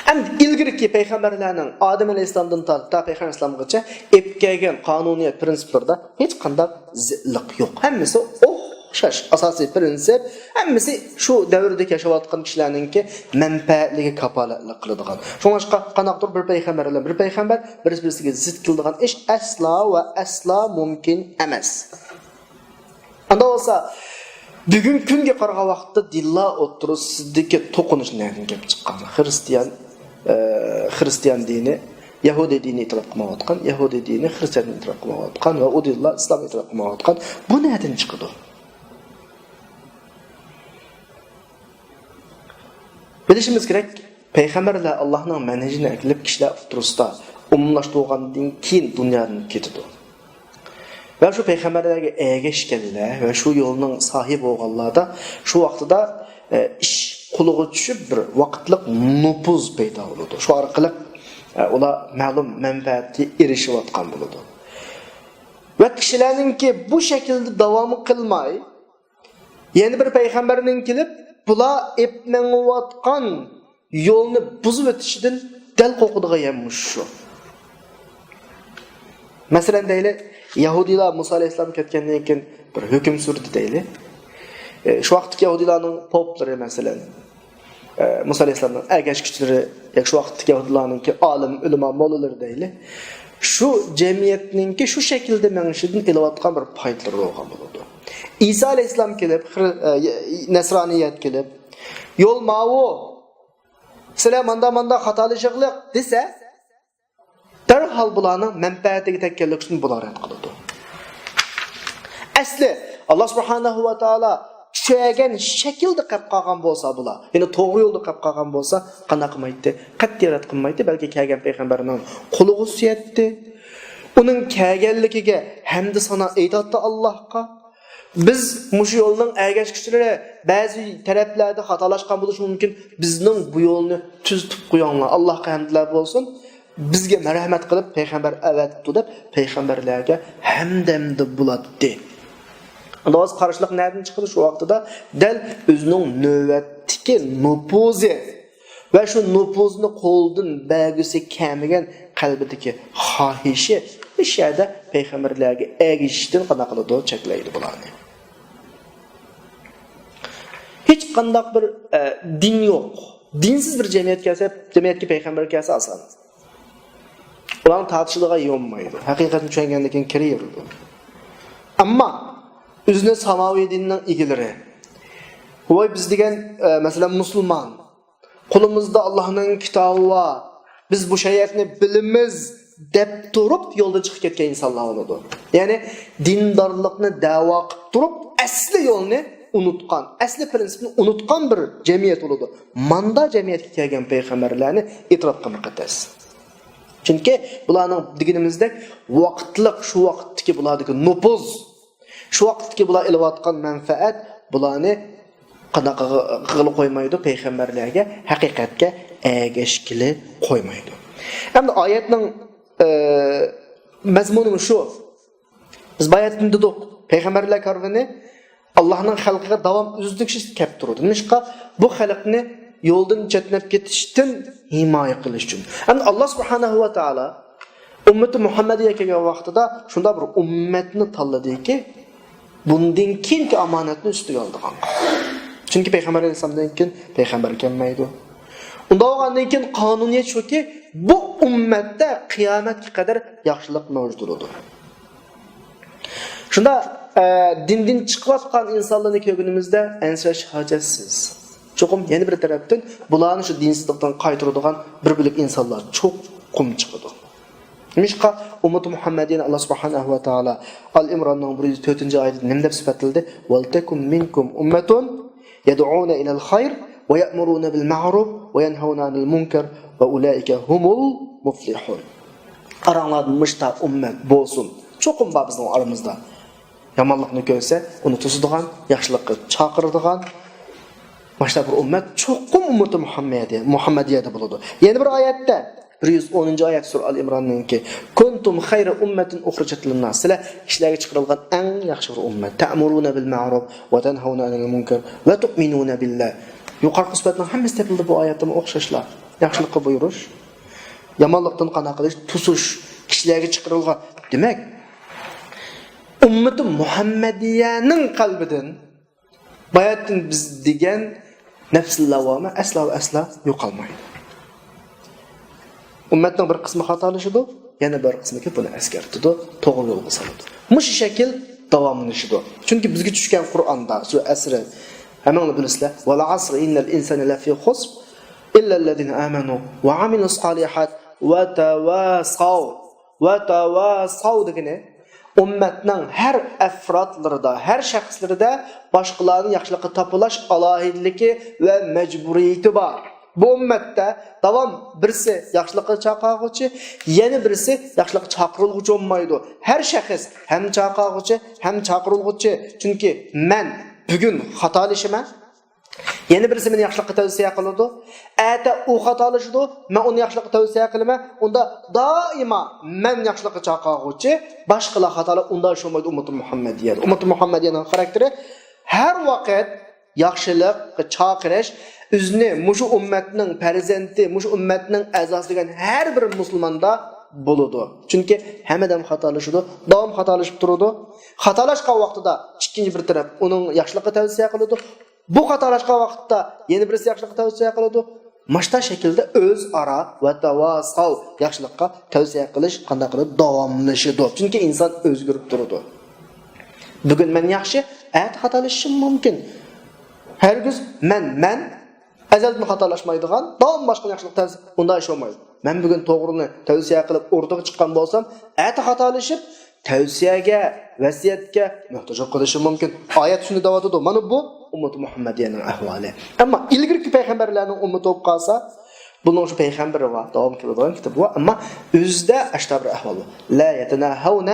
ئەمدى ئىلگىرىكى پەيغەمبەرلەرنىڭ ئادەم ئەلەيھىسسالامدىن تارتىپ تا پەيغەمبەر ئەلەيھىسسالامغىچە ئېلىپ كەلگەن قانۇنىيەت پىرىنسىپلىرىدا ھېچقانداق زىتلىق يوق. ھەممىسى ئوخشاش ئاساسىي پىرىنسىپ، ھەممىسى شۇ دەۋردىكى ياشاۋاتقان كىشىلەرنىڭكى مەنپەئەتلىكىگە كاپالەتلىك قىلىدىغان. شۇڭلاشقا قانداقتۇر بىر پەيغەمبەر بىلەن بىر پەيغەمبەر بىرسى-بىرسىگە زىت كېلىدىغان ئىش ئەسلا ۋە ئەسلا مۇمكىن ئەمەس. ئاندا بولسا، بۈگۈنكى كۈنگە قارىغان ۋاقىتتا دىنلار ئوتتۇرىسىدىكى توقۇنۇش نەدىن كېلىپ چىققان؟ خىرىستىيان، ئە، خىرىستىيان دىنى يەھۇدىي دىنى ئېتىراپ قىلمايۋاتقان، يەھۇدىي دىنى خىرىستىيان دىنى ئېتىراپ قىلمايۋاتقان ۋە ئۇ دىنلار ئىسلام ئېتىراپ قىلمايۋاتقان. بۇ نەدىن چىقىدۇ؟ بىلىشىمىز كېرەك، پەيغەمبەرلەر ئاللاھنىڭ مەنھىجىنى ئەكېلىپ كىشىلەر ئوتتۇرىسىدا ئومۇملاشتۇرغاندىن كېيىن دۇنيادىن كېتىدۇ. ۋە شۇ پەيغەمبەرلەرگە ئەگەشكەنلەر ۋە شۇ يولنىڭ ساھىبى بولغانلاردا شۇ ۋاقتىدا، ئە، ئىش قولىغا چۈشۈپ، بىر ۋاقىتلىق نوپۇز پەيدا بولىدۇ. شۇ ئارقىلىق، ئە، ئۇلار مەلۇم مەنپەئەتكە ئېرىشىۋاتقان بولىدۇ. ۋە كىشىلەرنىڭكى بۇ شەكىلدە داۋام قىلماي، يەنە بىر پەيغەمبەرنىڭ كېلىپ، بۇلار ئېپ مېڭىۋاتقان يولنى بۇزۇپ ئۆتۈشىدىن دەل قورقىدىغان يەر مۇشۇ. مەسىلەن دەيلى، يەھۇدىيلار مۇسا ئەلەيھىسسالام كەتكەندىن كېيىن بىر ھۆكۈم سۈردى دەيلى. ئى، شۇ ۋاقىتتىكى يەھۇدىيلارنىڭ پوپلىرى مەسىلەن، ئى، مۇسا ئەلەيھىسسالامنىڭ ئەگەشكۈچىلىرى، ياكى شۇ ۋاقىتتىكى يەھۇدىيلارنىڭكى ئالىم، ئۆلىما، موللىلىرى دەيلى. شۇ جەمئىيەتنىڭكى شۇ شەكىلدە مېڭىشىدىن ئېلىۋاتقان بىر پايدىلىرى بولغان بولىدۇ. ئىسا ئەلەيھىسسالام كېلىپ، خىر-، ئە، نەسرانىيەت كېلىپ، «يول ماۋۇ، سىلەر ماندا-ماندا خاتالىشىغلىق» دېسە، دەرھال بۇلارنىڭ مەنپەئەتىگە تەگكەنلىكى ئۈچۈن بۇلار رەت قىلىدۇ. ئەسلى، ئاللا سۇبھانەھۇ ۋە تائالا چۈشەگەن شەكىلدە قېلىپ قالغان بولسا بۇلار، يەنى توغرا يولدا قېلىپ قالغان بولسا، قانداق قىلمايتتى؟ قەتئىي رەت قىلمايتتى، بەلكى كەلگەن پەيغەمبەرنىڭ قولىغا سۆيەتتى. ئۇنىڭ كەلگەنلىكىگە ھەمدۇ سانا ئېيتاتتى ئاللاھقا. بىز مۇشۇ يولنىڭ ئەگەشكۈچىلىرى، بەزى تەرەپلەردە خاتالاشقان بولۇشى مۇمكىن، بىزنىڭ بۇ يولنى تۈزىتىپ قويۇڭلار، ئاللاھقا ھەمدلەر بولسۇن، بىزگە مەرھەمەت قىلىپ پەيغەمبەر ئەۋەتىپتۇ دەپ پەيغەمبەرلەرگە ھەمدەمدە بولاتتى. ئەمدى ھازىر قارشىلىق نەدىن چىقىدۇ؟ شۇ ۋاقتىدا دەل ئۆزىنىڭ نۆۋەتتىكى نوپۇزى ۋە شۇ نوپۇزنى قولدىن بەرگۈسى كەلمىگەن قەلبىدىكى خاھىشى مۇشۇ يەردە پەيغەمبەرلەرگە ئەگىشىشتىن قانداق قىلىدۇ؟ چەكلەيدۇ بۇلارنى. ھېچقانداق بىر، ئە، دىن يوق، دىنسىز بىر جەمئىيەت كەلسە، جەمئىيەتكە پەيغەمبەر كەلسە ئاسان. ئۇلارنىڭ تارتىشىدىغان يېرى بولمايدۇ. ھەقىقەتنى چۈشەنگەندىن كېيىن كىرىۋېرىدۇ. ئەمما ئۆزىنى ساماۋى دىننىڭ ئىگىلىرى، ۋاي بىز دېگەن، ئە، مەسىلەن، مۇسۇلمان، قولىمىزدا ئاللاھنىڭ كىتابى بار، بىز بۇ شەرىئەتنى بىلىمىز دەپ تۇرۇپ يولدىن چىقىپ كەتكەن ئىنسانلار بولىدۇ. يەنى دىندارلىقنى دەۋا قىلىپ تۇرۇپ ئەسلى يولنى ئۇنتقان، ئەسلى پىرىنسىپنى ئۇنتقان بىر جەمئىيەت بولىدۇ. ماندا جەمئىيەتكە كەلگەن پەيغەمبەرلەرنى ئېتىراپ قىلماققا تەس. چۈنكى بۇلارنىڭ دېگىنىمىزدەك ۋاقىتلىق، شۇ ۋاقىتتىكى بۇلاردىكى نوپۇز، شۇ ۋاقىتتىكى بۇلار ئېلىۋاتقان مەنپەئەت بۇلارنى قانداق قىلغىلى قويمايدۇ؟ پەيغەمبەرلەرگە، ھەقىقەتكە ئەگەشكىلى قويمايدۇ. ئەمدى ئايەتنىڭ، ئە، مەزمۇنى شۇ. بىز باياتىن دېدۇق، پەيغەمبەرلەر كارۋىنى ئاللاھنىڭ خەلقىگە داۋام ئۈزلۈكسىز كەپ تۇرىدۇ. نېمىشقا؟ بۇ خەلقنى يولدىن چەتنەپ كېتىشتىن ھىمايە قىلىش ئۈچۈن. ئەمدى ئاللا سۇبھانەھۇ ۋە تائالا ئۈممىتى مۇھەممەدىيە كەلگەن ۋاقتىدا شۇنداق بىر ئۈممەتنى تاللىدىكى، بۇندىن كېيىنكى ئامانەتنى ئۈستىگە ئالىدىغان. چۈنكى پەيغەمبەر ئەلەيھىسسالامدىن كېيىن پەيغەمبەر كەلمەيدۇ. ئۇنداق بولغاندىن كېيىن قانۇنىيەت شۇكى، بۇ ئۈممەتتە قىيامەتكە قەدەر ياخشىلىق مەۋجۇت بولىدۇ. شۇندا، ئە، دىندىن چىقىۋاتقان ئىنسانلارنى كۆرگىنىمىزدە ئەنسىرەش ھاجەتسىز. چوقۇم يەنە بىر تەرەپتىن بۇلارنى شۇ دىنسىزلىقتىن قايتۇرىدىغان بىر بۆلەك ئىنسانلار چوقۇم چىقىدۇ. نېمىشقا؟ ئۈممىتى مۇھەممەدىيەنى ئاللا سۇبھانەھۇ ۋە تائالا ئال ئىمراننىڭ بىر يۈز تۆتىنچى ئايىتىدە نېمە دەپ سۈپەتلىدى؟ «ولتكن منكم أمة يدعون إلى الخير ويأمرون بالمعروف وينهون عن المنكر وأولئك هم المفلحون.» ئاراڭلاردا مۇشتا ئۈممەت بولسۇن. چوقۇم بار بىزنىڭ ئارىمىزدا. يامانلىقنى كۆرسە، ئۇنى توسىدىغان، ياخشىلىققا چاقىرىدىغان ماشتا بىر ئۈممەت چوقۇم ئۈممىتى مۇھەممەدىيە، مۇھەممەدىيەدە بولىدۇ. يەنە بىر ئايەتتە، بىر يۈز ئونىنچى ئايەت سۈرە ئال ئىمراننىڭكى، «كنتم خير أمة أخرجت للناس.» سىلەر كىشىلەرگە چىقىرىلغان ئەڭ ياخشى بىر ئۈممەت. تأمرون بالمعروف وتنهون عن المنكر وتؤمنون بالله. يۇقىرىقى سۈپەتنىڭ ھەممىسى تېپىلدى بۇ ئايەتتىمۇ ئوخشاشلا. ياخشىلىققا بۇيرۇش، يامانلىقتىن قانا قىلىش، توسۇش، كىشىلەرگە چىقىرىلغان. دېمەك، ئۈممىتى مۇھەممەدىيەنىڭ قەلبىدىن باياتىن بىز دېگەن نەپسى لەۋۋامە ئەسلا ۋە ئەسلا يوقالمايدۇ. ئۈممەتنىڭ بىر قىسمى خاتالىشىدۇ، يەنە بىر قىسمى كېلىپ بۇنى ئەسكەرتىدۇ، توغرا يولغا سالىدۇ. مۇشۇ شەكىل داۋاملىشىدۇ. چۈنكى بىزگە چۈشكەن قۇرئاندا، سۈرە ئەسر، ھەممىڭلار بىلىسىلەر، «والعصر إن الإنسان لفي خسر إلا الذين آمنوا وعملوا الصالحات وتواصوا، وتواصوا» دېگىنى، ئۈممەتنىڭ ھەر ئەفرادلىرىدا، ھەر شەخسلىرىدە باشقىلارنى ياخشىلىققا تاپىلاش ئالاھىدىلىكى ۋە مەجبۇرىيىتى بار. بۇ ئۈممەتتە داۋام بىرسى ياخشىلىققا چاقىرغۇچى، يەنە بىرسى ياخشىلىققا چاقىرىلغۇچى بولمايدۇ. ھەر شەخس ھەم چاقىرغۇچى، ھەم چاقىرىلغۇچى. چۈنكى مەن بۈگۈن خاتالىشىمەن، يەنە بىرسى مېنى ياخشىلىققا تەۋسىيە قىلىدۇ. ئەتە ئۇ خاتالىشىدۇ، مەن ئۇنى ياخشىلىققا تەۋسىيە قىلىمەن. ئۇندا دائىما مەن ياخشىلىققا چاقىرغۇچى، باشقىلار خاتالىق، ئۇنداق ئىش بولمايدۇ ئۈممىتى مۇھەممەدىيەدە. ئۈممىتى مۇھەممەدىيەنىڭ خاراكتېرى ھەر ۋاقىت ياخشىلىققا چاقىرىش، ئۆزىنى مۇشۇ ئۈممەتنىڭ پەرزەنتى، مۇشۇ ئۈممەتنىڭ ئەزاسى دېگەن ھەر بىر مۇسۇلماندا بولىدۇ. چۈنكى ھەممە ئادەم خاتالىشىدۇ، داۋام خاتالىشىپ تۇرىدۇ. خاتالاشقان ۋاقتىدا ئىككىنچى بىر تەرەپ ئۇنىڭ ياخشىلىققا تەۋسىيە قىلىدۇ. بۇ خاتالاشقان ۋاقىتتا يەنە بىرسى ياخشىلىققا تەۋسىيە قىلىدۇ. ماشتا شەكىلدە ئۆزئارا ۋە تاۋاساۋ ياخشىلىققا تەۋسىيە قىلىش قانداق قىلىدۇ؟ داۋاملىشىدۇ. چۈنكى ئىنسان ئۆزگىرىپ تۇرىدۇ. بۈگۈن مەن ياخشى، ئەتە خاتالىشىشىم مۇمكىن. ھەرگىز مەن، مەن ئەزەلدىن خاتالاشمايدىغان، داۋام باشقا ياخشىلىق تەۋسىيە، ئۇنداق ئىش بولمايدۇ. مەن بۈگۈن توغرىنى تەۋسىيە قىلىپ ئوردىغا چىققان بولسام، ئەتە خاتالىشىپ، تەۋسىيەگە، ۋەسىيەتكە موھتاج بولۇپ قېلىشىم مۇمكىن. ئايەت شۇنى دەۋاتىدۇ. مانا بۇ ئۈممىتى مۇھەممەدىيەنىڭ ئەھۋالى. ئەمما ئىلگىرىكى پەيغەمبەرلەرنىڭ ئۈممىتى بولۇپ قالسا، بۇنىڭ شۇ پەيغەمبىرى بار، داۋام كېلىدىغان كىتابى بار، ئەمما ئۆزىدە ئاشۇنداق بىر ئەھۋال بار. لا يتناهون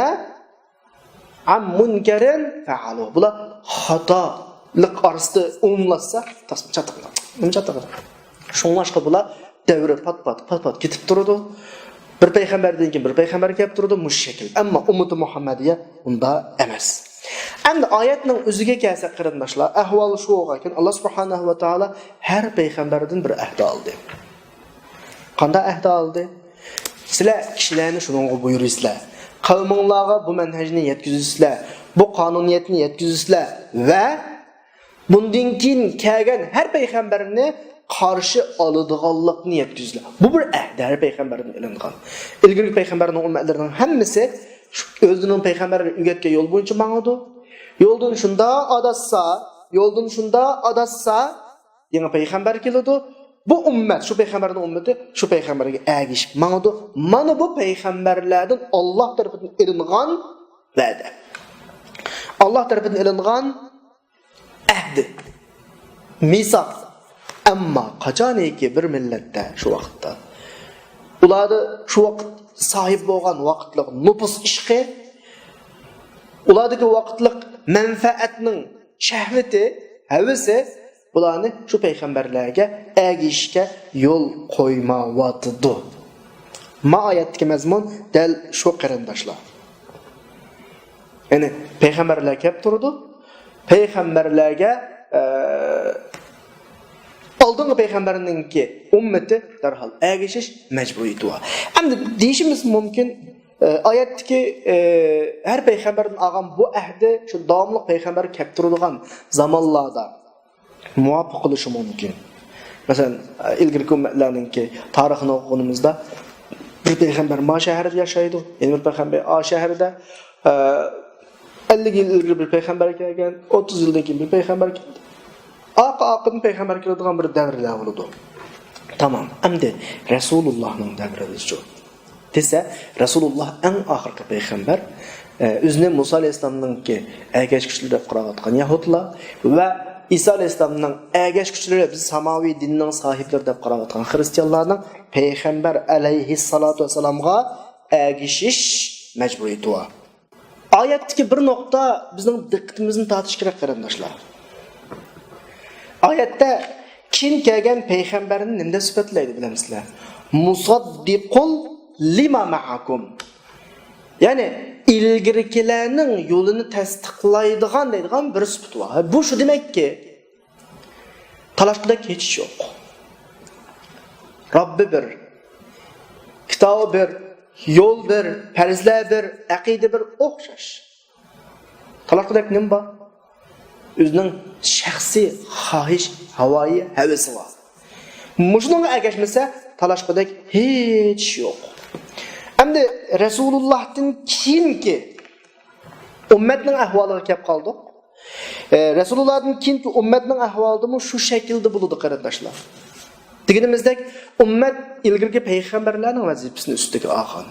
عن منكر فعلوه. بۇلار خاتالىق ئارىسىدا ئومۇملاشسا، تاسما چاتىقىدۇ. نېمە چاتىقىدۇ؟ شۇڭلاشقا بۇلار دەۋرى پات-پات، پات-پات كېتىپ تۇرىدۇ. بىر پەيغەمبەردىن كېيىن بىر پەيغەمبەر كېلىپ تۇرىدۇ، مۇشۇ شەكىل. ئەمما ئۈممىتى مۇھەممەدىيە ئۇنداق ئەمەس. ئەمدى ئايەتنىڭ ئۆزىگە كەلسەك، قېرىنداشلار، ئەھۋال شۇ بولغانكەن، ئاللا سۇبھانەھۇ ۋە تائالا ھەر پەيغەمبەردىن بىر ئەھدە ئالدى. قانداق ئەھدە ئالدى؟ سىلەر كىشىلەرنى شۇنىڭغا بۇيرۇيسىلەر. قەۋمىڭلارغا بۇ مەنھەجنى يەتكۈزىسىلەر، بۇ قانۇنىيەتنى يەتكۈزىسىلەر ۋە بۇندىن كېيىن كەلگەن ھەر پەيغەمبەرنى قارشى ئالىدىغانلىقنى يەتكۈزىدۇ. بۇ بىر ئەھدە، ھەر پەيغەمبەردىن ئېلىنغان. ئىلگىرىكى پەيغەمبەرنىڭ ئۈممەتلىرىنىڭ ھەممىسى شۇ ئۆزىنىڭ پەيغەمبەرلىرى ئۆگەتكەن يول بويىچە ماڭىدۇ. يولدىن شۇنداق ئاداشسا، يولدىن شۇنداق ئاداشسا، يېڭى پەيغەمبەر كېلىدۇ. بۇ ئۈممەت، شۇ پەيغەمبەرنىڭ ئۈممىتى شۇ پەيغەمبەرگە ئەگىشىپ ماڭىدۇ. مانا بۇ پەيغەمبەرلەردىن ئاللا تەرىپىدىن ئېلىنغان ۋەدە. ئاللا تەرىپىدىن ئېلىنغان ئەھدى، مىساق. ئەمما قاچانكى بىر مىللەتتە، شۇ ۋاقىتتا، ئۇلاردا شۇ ۋاقىت ساھىب بولغان ۋاقىتلىق نوپۇس ئىشقى، ئۇلاردىكى ۋاقىتلىق مەنپەئەتنىڭ شەھۋىتى، ھەۋىسى بۇلارنى شۇ پەيغەمبەرلەرگە ئەگىشىشكە يول قويمايۋاتىدۇ. ما ئايەتتىكى مەزمۇن دەل شۇ، قېرىنداشلار. يەنى پەيغەمبەرلەر كەپ تۇرىدۇ. پەيغەمبەرلەرگە، ئە، ئالدىنقى پەيغەمبەرنىڭكى ئۈممىتى دەرھال ئەگىشىش مەجبۇرىيىتى بار. ئەمدى دېيىشىمىز مۇمكىن، ئە، ئايەتتىكى، ئە، ھەر پەيغەمبەردىن ئالغان بۇ ئەھدى شۇ داۋاملىق پەيغەمبەر كەپ تۇرىدىغان زامانلاردا مۇۋاپىق قىلىشى مۇمكىن. مەسىلەن، ئىلگىرىكى ئۈممەتلەرنىڭكى تارىخىنى ئوقۇغىنىمىزدا، بىر پەيغەمبەر ما شەھەردە ياشايدۇ، يەنە بىر پەيغەمبەر ئا شەھەردە، ئە، ئەللىك يىل ئىلگىرى بىر پەيغەمبەر كەلگەن، ئوتتۇز يىلدىن كېيىن بىر پەيغەمبەر كەلدى. ئارقا-ئارقىدىن پەيغەمبەر كېلىدىغان بىر دەۋرلەر بولىدۇ. تامام. ئەمدى رەسۇلۇللاھنىڭ دەۋرىمىزچۇ؟ دېسە، رەسۇلۇللا ئەڭ ئاخىرقى پەيغەمبەر، ئە، ئۆزىنى مۇسا ئەلەيھىسسالامنىڭكى ئەگەشكۈچىلىرى دەپ قاراۋاتقان يەھۇدلار ۋە ئىسا ئەلەيھىسسالامنىڭ ئەگەشكۈچىلىرى، بىز ساماۋى دىننىڭ ساھىبلىرى دەپ قاراۋاتقان خرىستىيانلارنىڭ پەيغەمبەر ئەلەيھىسسالاتۇ ۋەسسالامغا ئەگىشىش مەجبۇرىيىتى بار. ئايەتتىكى بىر نۇقتا بىزنىڭ دىققىتىمىزنى تارتىشى كېرەك، قېرىنداشلار. ئايەتتە كېيىن كەلگەن پەيغەمبەرنى نېمە دەپ سۈپەتلەيدۇ، بىلەمسىلەر؟ مۇسەددىقۇن لىما مەئەكۇم. يەنى ئىلگىرىكىلەرنىڭ يولىنى تەستىقلايدىغان دەيدىغان بىر سۈپىتى بار. بۇ شۇ دېمەككى، تالاشقۇدەك ھېچ ئىش يوق. رەببى بىر، كىتابى بىر، يول بىر، پەرزلەر بىر، ئەقىدە بىر، ئوخشاش. تالاشقۇدەك نېمە بار؟ ئۆزىنىڭ شەخسىي خاھىش، ھاۋايى، ھەۋىسى بار. مۇشۇنىڭغا ئەگەشمىسە، تالاشقۇدەك ھېچ ئىش يوق. ئەمدى رەسۇلۇللاھتىن كېيىنكى ئۈممەتنىڭ ئەھۋالىغا كەپ قالدۇق. ئە، رەسۇلۇللاھتىن كېيىنكى ئۈممەتنىڭ ئەھۋالىدىمۇ شۇ شەكىلدە بولىدۇ، قېرىنداشلار. دېگىنىمىزدەك، ئۈممەت ئىلگىرىكى پەيغەمبەرلەرنىڭ ۋەزىپىسىنى ئۈستىگە ئالغان.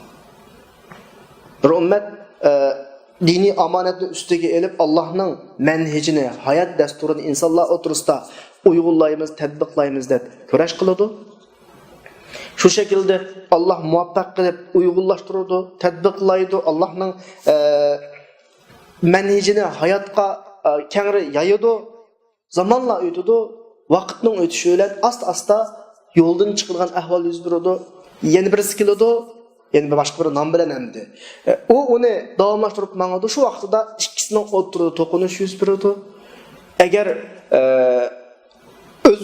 بىر ئۈممەت، ئە، دىنىي ئامانەتنى ئۈستىگە ئېلىپ، ئاللاھنىڭ مەنھىجىنى، ھايات دەستۇرىنى ئىنسانلار ئوتتۇرىسىدا ئۇيغۇنلايمىز، تەتبىقلايمىز دەپ كۈرەش قىلىدۇ. شۇ شەكىلدە ئاللاھ مۇۋەپپەق قىلىپ ئۇيغۇنلاشتۇرىدۇ، تەتبىقلايدۇ، ئاللاھنىڭ، ئە، مەنھىجىنى ھاياتقا، ئە، كەڭرى يايىدۇ. زامانلار ئۆتىدۇ، ۋاقىتنىڭ ئۆتۈشى بىلەن ئاستا-ئاستا يولدىن چىقىدىغان ئەھۋال يۈز بېرىدۇ. يەنە بىرسى كېلىدۇ، يەنە بىر باشقا بىر نام بىلەن ئەمدى. ئە، ئۇ ئۇنى داۋاملاشتۇرۇپ ماڭىدۇ. شۇ ۋاقتىدا ئىككىسىنىڭ ئوتتۇرىدا توقۇنۇش يۈز بېرىدۇ. ئەگەر، ئە، ئۆز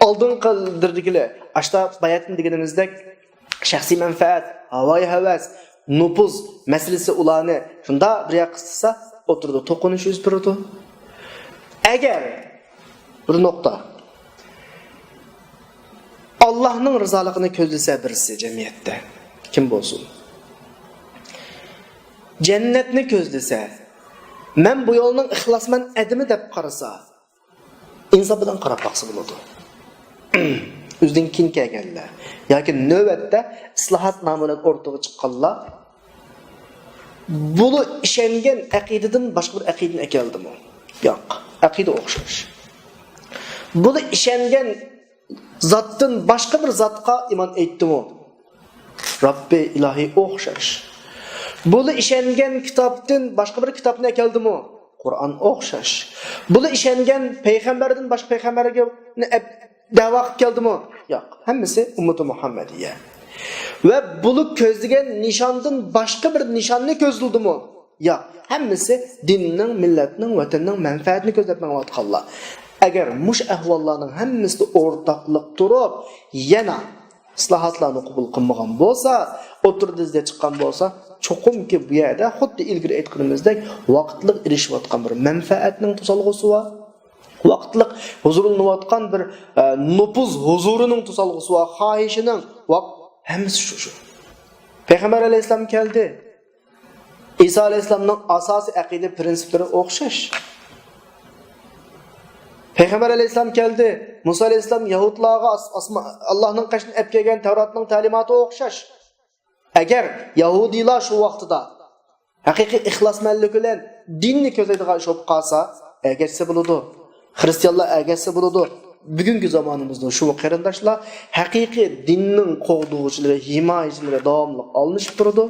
ئالدىنقىلىرىدىكىلەر، ئاشتا باياتىن دېگىنىمىزدەك، شەخسىي مەنپەئەت، ھاۋايى ھەۋەس، نوپۇز مەسىلىسى ئۇلارنى شۇنداق بىر ياققا سىتسا، ئوتتۇرىدا توقۇنۇش يۈز بېرىدۇ. ئەگەر بىر نۇقتا، ئاللاھنىڭ رىزالىقىنى كۆزلىسە بىرسى جەمئىيەتتە، كىم بولسۇن، جەننەتنى كۆزلىسە، مەن بۇ يولنىڭ ئىخلاسمەن ئادىمى دەپ قارىسا، ئىنساپ بىلەن قاراپ باقسا بولىدۇ. ئۆزىدىن كېيىن كەلگەنلەر ياكى نۆۋەتتە ئىسلاھات نامى بىلەن ئوتتۇرىغا چىققانلار بۇلار ئىشەنگەن ئەقىدىدىن باشقا بىر ئەقىدىنى ئەكەلدىمۇ؟ ياق. ئەقىدە ئوخشاش. بۇلار ئىشەنگەن زاتتىن باشقا بىر زاتقا ئىمان ئېيتتىمۇ؟ رەببى ئىلاھى ئوخشاش. بۇلار ئىشەنگەن كىتابتىن باشقا بىر كىتابنى ئەكەلدىمۇ؟ قۇرئان ئوخشاش. بۇلار ئىشەنگەن پەيغەمبەردىن باشقا پەيغەمبەرگە ئەپ-، دەۋا قىلىپ كەلدىمۇ؟ ياق. ھەممىسى ئۈممىتى مۇھەممەدىيە. ۋە بۇلار كۆزلىگەن نىشاندىن باشقا بىر نىشاننى كۆزلىدىمۇ؟ ياق. ھەممىسى دىننىڭ، مىللەتنىڭ، ۋەتەننىڭ مەنپەئەتىنى كۆزلەپ مېڭىۋاتقانلار. ئەگەر مۇشۇ ئەھۋاللارنىڭ ھەممىسىدە ئورتاقلىق تۇرۇپ، يەنە ئىسلاھاتلارنى قوبۇل قىلمىغان بولسا، ئوتتۇرىدا ئىزدە چىققان بولسا، چوقۇمكى بۇ يەردە خۇددى ئىلگىرى ئېيتقىنىمىزدەك، ۋاقىتلىق ئېرىشىۋاتقان بىر مەنپەئەتنىڭ توسالغۇسى بار. ۋاقىتلىق ھۇزۇرلىنىۋاتقان بىر، ئە، نوپۇز ھۇزۇرىنىڭ توسالغۇسى بار، خاھىشىنىڭ ۋاق-، ھەممىسى شۇ، شۇ. پەيغەمبەر ئەلەيھىسسالام كەلدى. ئىسا ئەلەيھىسسالامنىڭ ئاساسىي ئەقىدە پىرىنسىپلىرى ئوخشاش. پەيغەمبەر ئەلەيھىسسالام كەلدى. مۇسا ئەلەيھىسسالام يەھۇدلارغا ئاس-، ئاسما-، ئاللاھنىڭ قېشىدىن ئەپ كەلگەن تەۋراتنىڭ تەلىماتى ئوخشاش. ئەگەر يەھۇدىيلار شۇ ۋاقتىدا ھەقىقىي ئىخلاسمەنلىك بىلەن دىننى كۆزلەيدىغان ئىش بولۇپ قالسا، ئەگەشسە بولىدۇ. خرىستىيانلار ئەگەشسە بولىدۇ. بۈگۈنكى زامانىمىزدا شۇ قېرىنداشلار ھەقىقىي دىننىڭ قوغدىغۇچىلىرى، ھىمايىچىلىرى داۋاملىق ئالمىشىپ تۇرىدۇ.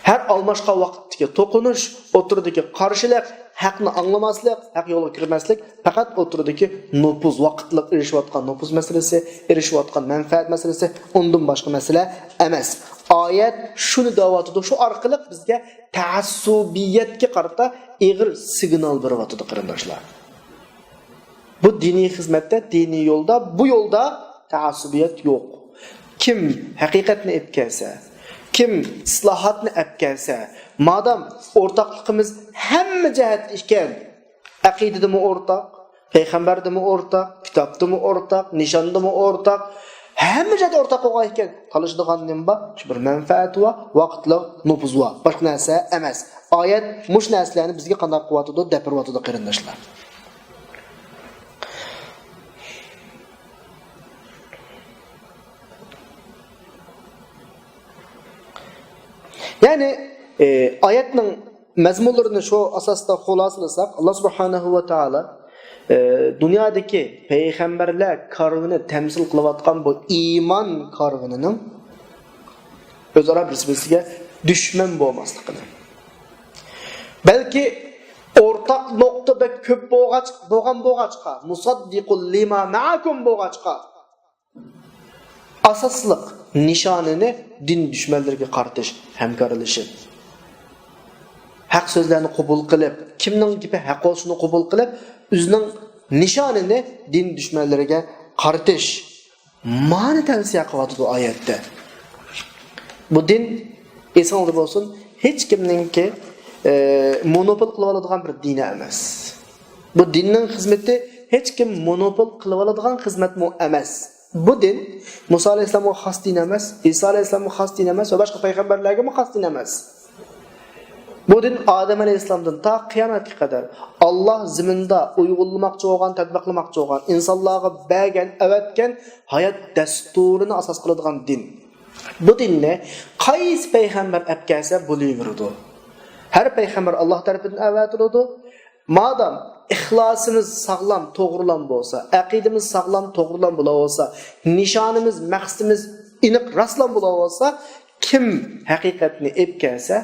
ھەر ئالماشقان ۋاقىتتىكى توقۇنۇش، ئوتتۇرىدىكى قارشىلىق، ھەقنى ئاڭلىماسلىق، ھەق يولغا كىرمەسلىك پەقەت ئوتتۇرىدىكى نوپۇز، ۋاقىتلىق ئېرىشىۋاتقان نوپۇز مەسىلىسى، ئېرىشىۋاتقان مەنپەئەت مەسىلىسى، ئۇندىن باشقا مەسىلە ئەمەس. ئايەت شۇنى دەۋاتىدۇ، شۇ ئارقىلىق بىزگە تەئەسسۇبىيەتكە قارىتا ئېغىر سىگنال بېرىۋاتىدۇ، قېرىنداشلار. بۇ دىنىي خىزمەتتە، دىنىي يولدا، بۇ يولدا تەئەسسۇبىيەت يوق. كىم ھەقىقەتنى ئېلىپ كەلسە، كىم ئىسلاھاتنى ئەپ كەلسە، مادام ئورتاقلىقىمىز ھەممە جەھەتتە ئىكەن، ئەقىدىدىمۇ ئورتاق، پەيغەمبەردىمۇ ئورتاق، كىتابتىمۇ ئورتاق، نىشاندىمۇ ئورتاق، ھەممە جەھەتتە ئورتاق بولغان ئىكەن، تالىشىدىغان نېمە بار؟ شۇ بىر مەنپەئەت بار، ۋاقىتلىق نوپۇز بار، باشقا نەرسە ئەمەس. ئايەت مۇشۇ نەرسىلەرنى بىزگە قانداق قىلىۋاتىدۇ؟ دەپ بېرىۋاتىدۇ، قېرىنداشلار. يەنى، ئى، ئايەتنىڭ مەزمۇنلىرىنى شۇ ئاساستا خۇلاسىلىساق، ئاللا سۇبھانەھۇ ۋە تائالا، ئى، دۇنيادىكى پەيغەمبەرلەر كارۋىنى تەمسىل قىلىۋاتقان بۇ ئىمان كارۋىنىنىڭ ئۆزئارا بىرسى-بىرسىگە دۈشمەن بولماسلىقىنى، بەلكى ئورتاق نۇقتا بەك كۆپ بولغاچ-، بولغان بولغاچقا، مۇساددىقۇل لىما مەئەكۇم بولغاچقا، ئاساسلىق نىشانىنى دىن دۈشمەنلىرىگە قارىتىش، ھەمكارلىشىپ، ھەق سۆزلەرنى قوبۇل قىلىپ، كىمنىڭ گېپى ھەق بولسا شۇنى قوبۇل قىلىپ، ئۆزىنىڭ نىشانىنى دىن دۈشمەنلىرىگە قارىتىش. مانى تەۋسىيە قىلىۋاتىدۇ ئايەتتە. بۇ دىن، ئېسىڭىزدە بولسۇن، ھېچكىمنىڭكى، ئى، مونوپول قىلىۋالىدىغان بىر دىن ئەمەس. بۇ دىننىڭ خىزمىتى ھېچكىم مونوپول قىلىۋالىدىغان خىزمەتمۇ ئەمەس. بۇ دىن مۇسا ئەلەيھىسسالامغا خاس دىن ئەمەس، ئىسا ئەلەيھىسسالامغا خاس دىن ئەمەس ۋە باشقا پەيغەمبەرلەرگىمۇ خاس دىن ئەمەس. بۇ دىن ئادەم ئەلەيھىسسالامدىن تا قىيامەتكە قەدەر ئاللا زېمىندا ئۇيغۇنلىماقچى بولغان، تەتبىقلىماقچى بولغان، ئىنسانلارغا بەرگەن، ئەۋەتكەن ھايات دەستۇرىنى ئاساس قىلىدىغان دىن. بۇ دىننى قايسى پەيغەمبەر ئەپ كەلسە بولۇۋېرىدۇ. ھەر پەيغەمبەر ئاللا تەرىپىدىن ئەۋەتىلىدۇ. مادام ئىخلاسىمىز ساغلام، توغرىلام بولسا، ئەقىدىمىز ساغلام، توغرىلام بولا بولسا، نىشانىمىز، مەقسىتىمىز ئېنىق، راستلام بولا بولسا، كىم ھەقىقەتنى ئېلىپ كەلسە،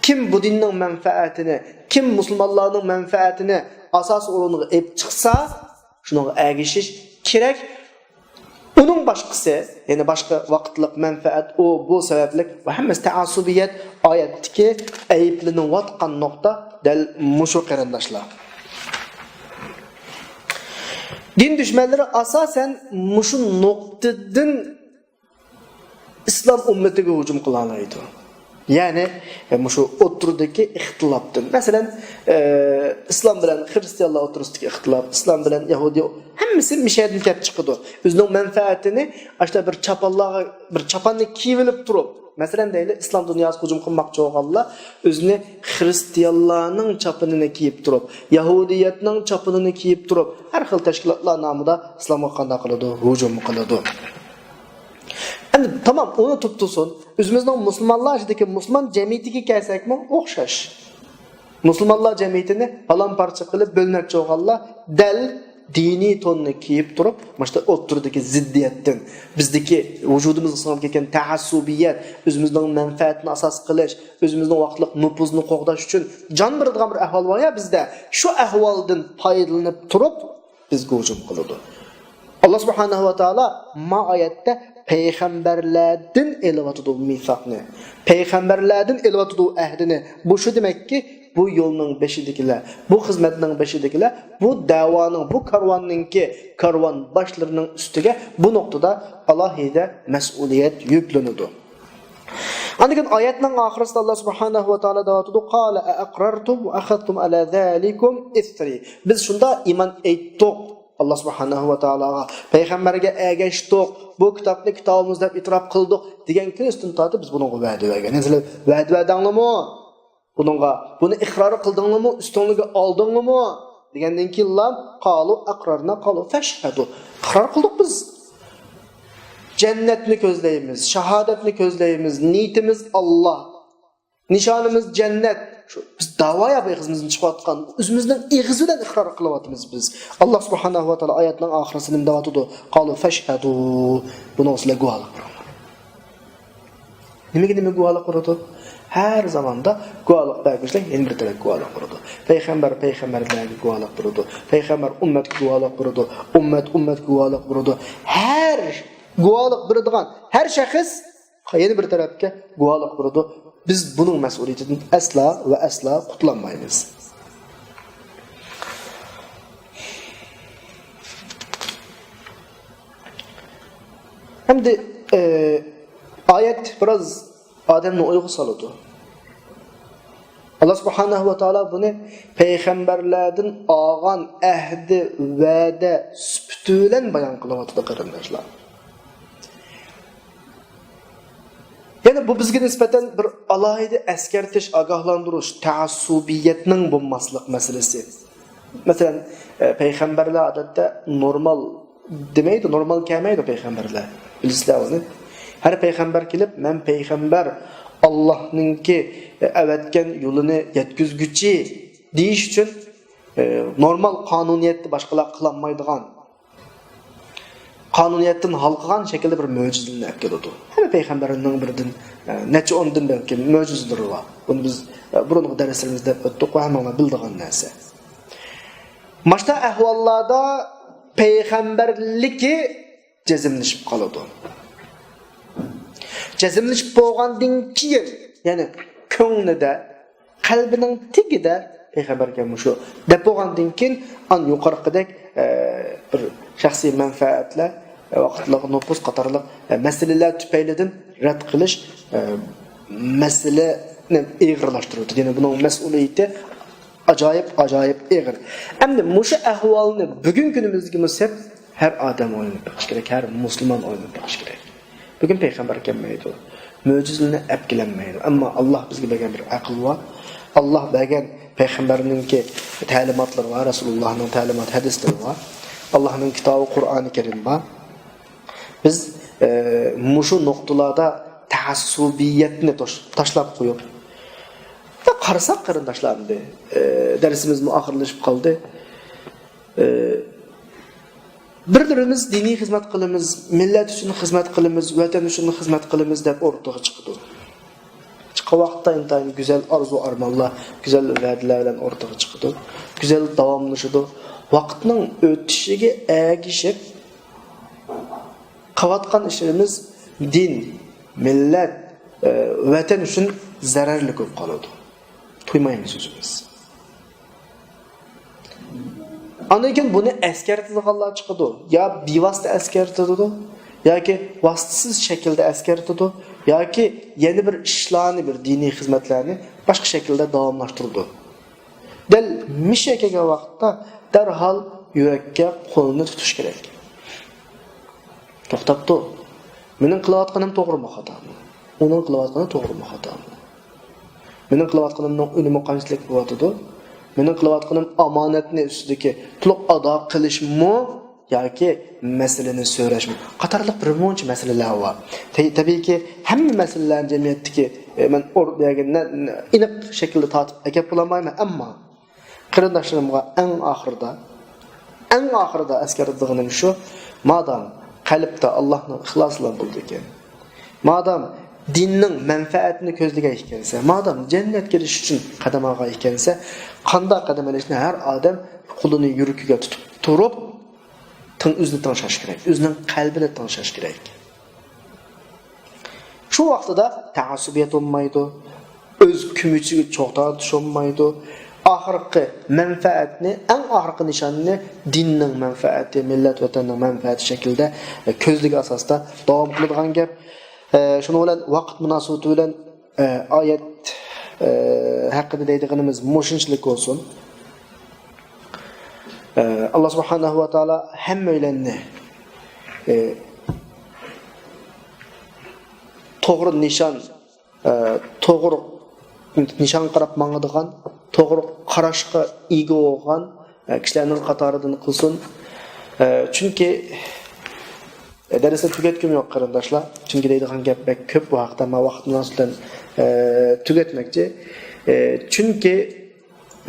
كىم بۇ دىننىڭ مەنپەئەتىنى، كىم مۇسۇلمانلارنىڭ مەنپەئەتىنى ئاساسىي ئورۇنغا ئېلىپ چىقسا، شۇنىڭغا ئەگىشىش كېرەك. ئۇنىڭ باشقىسى، يەنى باشقا ۋاقىتلىق مەنپەئەت، ئۇ، بۇ سەۋەبلىك ۋە ھەممىسى تەئەسسۇبىيەت ئايەتتىكى ئەيىبلىنىۋاتقان نۇقتا دەل مۇشۇ، قېرىنداشلار. دىن دۈشمەنلىرى ئاساسەن مۇشۇ نۇقتىدىن ئىسلام ئۈممىتىگە ھۇجۇم قىلالايدۇ. يەنى، ئە، مۇشۇ ئوتتۇرىدىكى ئىختىلاپتىن. مەسىلەن، ئە، ئىسلام بىلەن خرىستىيانلار ئوتتۇرىسىدىكى ئىختىلاپ، ئىسلام بىلەن يەھۇدىي، ھەممىسى مىشەدىن كەپ چىقىدۇ. ئۆزىنىڭ مەنپەئەتىنى ئاشۇنداق بىر چاپانلارغا، بىر چاپاننى كىيىۋېلىپ تۇرۇپ، مەسىلەن دەيلى، ئىسلام دۇنياسىغا ھۇجۇم قىلماقچى بولغانلار ئۆزىنى خرىستىيانلارنىڭ چاپىنىنى كىيىپ تۇرۇپ، يەھۇدىيەتنىڭ چاپىنىنى كىيىپ تۇرۇپ، ھەر خىل تەشكىلاتلار نامىدا ئىسلامغا قانداق قىلىدۇ؟ ھۇجۇم قىلىدۇ. ئەمدى تامام، ئۇنى تۇتۇپ تۇرسۇن. ئۆزىمىزنىڭ مۇسۇلمانلار ئىچىدىكى مۇسۇلمان جەمئىيىتىگە كەلسەكمۇ ئوخشاش. مۇسۇلمانلار جەمئىيىتىنى پالان پارچە قىلىپ بۆلمەكچى بولغانلار دەل دىنىي توننى كىيىپ تۇرۇپ، مۇشۇ ئوتتۇرىدىكى زىددىيەتتىن، بىزدىكى ۋۇجۇدىمىزغا سىڭىپ كەتكەن تەئەسسۇبىيەت، ئۆزىمىزنىڭ مەنپەئەتىنى ئاساس قىلىش، ئۆزىمىزنىڭ ۋاقىتلىق نوپۇزىنى قوغداش ئۈچۈن جان بېرىدىغان بىر ئەھۋال بار يا بىزدە. شۇ ئەھۋالدىن پايدىلىنىپ تۇرۇپ، بىزگە ھۇجۇم قىلىدۇ. ئاللا سۇبھانەھۇ ۋە تائالا ما ئايەتتە پەيغەمبەرلەردىن ئېلىۋاتىدۇ مىساقنى. پەيغەمبەرلەردىن ئېلىۋاتىدۇ ئەھدىنى. بۇ شۇ دېمەككى، بۇ يولنىڭ بېشىدىكىلەر، بۇ خىزمەتنىڭ بېشىدىكىلەر، بۇ دەۋانىڭ، بۇ كارۋاننىڭكى كارۋان باشلىرىنىڭ ئۈستىگە بۇ نۇقتىدا ئالاھىدە مەسئۇلىيەت يۈكلىنىدۇ. ئاندىن كېيىن ئايەتنىڭ ئاخىرىسىدا ئاللا سۇبھانەھۇ ۋە تائالا دەۋاتىدۇ، قال أأقررتم وأخذتم على ذلكم إصري. بىز شۇنداق ئىمان ئېيتتۇق ئاللا سۇبھانەھۇ ۋە تائالاغا، پەيغەمبەرگە ئەگەشتۇق، بۇ كىتابنى كىتابىمىز دەپ ئېتىراپ قىلدۇق دېگەن كۈنىسىدىن تارتىپ بىز بۇنىڭغا ۋەدە بەرگەن. سىلەر ۋەدە بەردىڭلىمۇ؟ بۇنىڭغا، بۇنى ئىقرار قىلدىڭلىمۇ؟ ئۈستۈڭلۈككە ئالدىڭلىمۇ؟ دېگەندىن كېيىنلا، قالوا أقررنا، قالوا فاشهدوا. ئىقرار قىلدۇق بىز. جەننەتنى كۆزلەيمىز، شاھادەتنى كۆزلەيمىز، نىيىتىمىز ئاللا، نىشانىمىز جەننەت. شۇ بىز داۋا يا بۇ ئېغىزىمىزدىن چىقىۋاتقان، ئۆزىمىزنىڭ ئېغىزى بىلەن ئىقرار قىلىۋاتىمىز بىز. ئاللا سۇبھانەھۇ ۋە تائالا ئايەتنىڭ ئاخىرىسىدا نېمە دەۋاتىدۇ؟ قالوا فاشهدوا. بۇنىڭ ئۈستىگە گۇۋاھلىق بېرىڭلار. نېمىگە نېمە گۇۋاھلىق بېرىدۇ؟ ھەر زاماندا گۇۋاھلىق بەرگۈچىلەر يەنە بىر تەرەپكە گۇۋاھلىق بېرىدۇ. پەيغەمبەر پەيغەمبەرلەرگە گۇۋاھلىق بېرىدۇ. پەيغەمبەر ئۈممەتكە گۇۋاھلىق بېرىدۇ. ئۈممەت ئۈممەتكە گۇۋاھلىق بېرىدۇ. ھەر گۇۋاھلىق بېرىدىغان ھەر شەخس يەنە بىر تەرەپكە گۇۋاھلىق بېرىدۇ. بىز بۇنىڭ مەسئۇلىيىتىدىن ئەسلا ۋە ئەسلا قۇتۇلالمايمىز. ئەمدى، ئە، ئايەت بىراز ئادەمنى ئويغا سالىدۇ. ئاللا سۇبھانەھۇ ۋە تائالا بۇنى پەيغەمبەرلەردىن ئالغان ئەھدى، ۋەدە سۈپىتى بىلەن بايان قىلىۋاتىدۇ، قېرىنداشلار. يەنى بۇ بىزگە نىسبەتەن بىر ئالاھىدە ئەسكەرتىش، ئاگاھلاندۇرۇش، تەئەسسۇبىيەتنىڭ بولماسلىق مەسىلىسى. مەسىلەن، ئە، پەيغەمبەرلەر ئادەتتە نورمال دېمەيدۇ، نورمال كەلمەيدۇ پەيغەمبەرلەر. بىلىسىلەر ئۇنى. ھەر پەيغەمبەر كېلىپ، مەن پەيغەمبەر، ئاللاھنىڭكى، ئە، ئەۋەتكەن يولىنى يەتكۈزگۈچى دېيىش ئۈچۈن، ئە، نورمال قانۇنىيەتتە باشقىلار قىلالمايدىغان، قانۇنىيەتتىن ھالقىغان شەكىلدە بىر مۆجىزىلەرنى ئەپ كېلىدۇ. ھەممە پەيغەمبەرنىڭ بىردىن، ئە، نەچچە ئوندىن بەلكىم مۆجىزىلىرى بار. بۇنى بىز، ئە، بۇرۇنقى دەرسلىرىمىزدە ئۆتتۇق ۋە ھەممىڭلار بىلىدىغان نەرسە. ماشتا ئەھۋاللاردا پەيغەمبەرلىكى جەزملىشىپ قالىدۇ. جەزملىشىپ بولغاندىن كېيىن، يەنى كۆڭلىدە، قەلبىنىڭ تېگىدە پەيغەمبەركەن مۇشۇ دەپ بولغاندىن كېيىن، ئان يۇقىرىقىدەك، ئە، بىر شەخسىي مەنپەئەتلەر، ۋاقىتلىق نوپۇز قاتارلىق، ئە، مەسىلىلەر تۈپەيلىدىن رەت قىلىش، ئە، مەسىلىنى ئېغىرلاشتۇرۇۋېتىدۇ. يەنى بۇنىڭ مەسئۇلىيىتى ئاجايىپ، ئاجايىپ ئېغىر. ئەمدى مۇشۇ ئەھۋالنى بۈگۈنكى كۈنىمىزگىمۇ سەپ ھەر ئادەم ئويلىنىپ بېقىشى كېرەك، ھەر مۇسۇلمان ئويلىنىپ بېقىشى كېرەك. بۈگۈن پەيغەمبەر كەلمەيدۇ، مۆجىزىلەرنى ئەپ كېلەلمەيدۇ. ئەمما ئاللا بىزگە بەرگەن بىر ئەقىل بار. ئاللا بەرگەن پەيغەمبەرنىڭكى تەلىماتلىرى بار، رەسۇلۇللانىڭ تەلىمات ھەدىسلىرى بار. ئاللانىڭ كىتابى قۇرئانى كەرىم بار. بىز، ئە، مۇشۇ نۇقتىلاردا تەئەسسۇبىيەتنى توش-، تاشلاپ قويۇپ، قارىساق، قېرىنداشلار، ئەمدى، ئە، دەرسىمىزمۇ ئاخىرلىشىپ قالدى. ئە، بىرلىرىمىز دىنىي خىزمەت قىلىمىز، مىللەت ئۈچۈن خىزمەت قىلىمىز، ۋەتەن ئۈچۈن خىزمەت قىلىمىز دەپ ئوتتۇرىغا چىقىدۇ. چىققان ۋاقىتتا ئىنتايىن گۈزەل ئارزۇ-ئارمانلار، گۈزەل ۋەدىلەر بىلەن ئوتتۇرىغا چىقىدۇ. گۈزەل داۋاملىشىدۇ. ۋاقىتنىڭ ئۆتۈشىگە ئەگىشىپ قىلىۋاتقان ئىشلىرىمىز دىن، مىللەت، ئە، ۋەتەن ئۈچۈن زەرەرلىك بولۇپ قالىدۇ. تۇيمايمىز ئۆزىمىز. ئاندىن كېيىن بۇنى ئەسكەرتىدىغانلار چىقىدۇ. يا بىۋاسىتە ئەسكەرتىدۇ، ياكى ۋاسىتىسىز شەكىلدە ئەسكەرتىدۇ، ياكى يەنە بىر ئىشلارنى، بىر دىنىي خىزمەتلەرنى باشقا شەكىلدە داۋاملاشتۇرىدۇ. دەل مىشە كەلگەن ۋاقىتتا دەرھال يۈرەككە قولىنى تۇتۇش كېرەك. توختاپتۇ. مېنىڭ قىلىۋاتقىنىم توغرىمۇ، خاتامۇ؟ ئۇنىڭ قىلىۋاتقىنى توغرىمۇ، خاتامۇ؟ مېنىڭ قىلىۋاتقىنىمنىڭ ئۈنۈمى قانچىلىك بولۇۋاتىدۇ؟ مېنىڭ قىلىۋاتقىنىم ئامانەتنى ئۈستىدىكى تولۇق ئادا قىلىشمۇ ياكى مەسىلىنى سۆرەشمۇ؟ قاتارلىق بىر مۇنچە مەسىلىلەر بار. تە-، تەبىئىيكى، ھەممە مەسىلىلەرنى جەمئىيەتتىكى، ئە، مەن ئور-، بۇ يەرگە نە-، نە-، ئېنىق شەكىلدە تارتىپ ئەكەپ بولالمايمەن، ئەمما قېرىنداشلىرىمغا ئەڭ ئاخىرىدا ئەڭ ئاخىرىدا ئەسكەرتىدىغىنىم شۇ، مادام قەلبتە ئاللاھنىڭ ئىخلاسى بىلەن بولىدىكەن، مادام دىننىڭ مەنپەئەتىنى كۆزلىگەن ئىكەنسەن، مادام جەننەتكە كىرىش ئۈچۈن قەدەم ئالغان ئىكەنسەن، قانداق قەدەم ئېلىشنى ھەر ئادەم قولىنى يۈرىكىگە تۇتۇپ تۇرۇپ، تىڭ ئۆزىنى تىڭشاش كېرەك، ئۆزىنىڭ قەلبىنى تىڭشاش كېرەك. شۇ ۋاقتىدا تەئەسسۇبىيەت بولمايدۇ، ئۆز كۆمۈچىگە چوغ تارتىش بولمايدۇ. ئاخىرقى مەنپەئەتنى، ئەڭ ئاخىرقى نىشاننى، دىننىڭ مەنپەئەتى، مىللەت، ۋەتەننىڭ مەنپەئەتى شەكلىدە، ئە، كۆزلىگەن ئاساستا داۋام قىلىدىغان گەپ. ئە، شۇنىڭ بىلەن ۋاقىت مۇناسىۋىتى بىلەن، ئە، ئايەت، ئە، ھەققىدە دەيدىغىنىمىز مۇشۇنچىلىك بولسۇن. ئە، ئاللا سۇبھانەھۇ ۋە تائالا ھەممەيلەننى، ئە، توغرا نىشان، ئە، توغرا نىشانغا قاراپ ماڭىدىغان، توغرا قاراشقا ئىگە بولغان، ئە، كىشىلەرنىڭ قاتارىدىن قىلسۇن. ئە، چۈنكى، ئە، دەرسنى تۈگەتكۈم يوق، قېرىنداشلار. چۈنكى دەيدىغان گەپ بەك كۆپ بۇ ھەقتە، مەن ۋاقىت مۇناسىۋىتى بىلەن، ئە، تۈگەتمەكچى. ئە، چۈنكى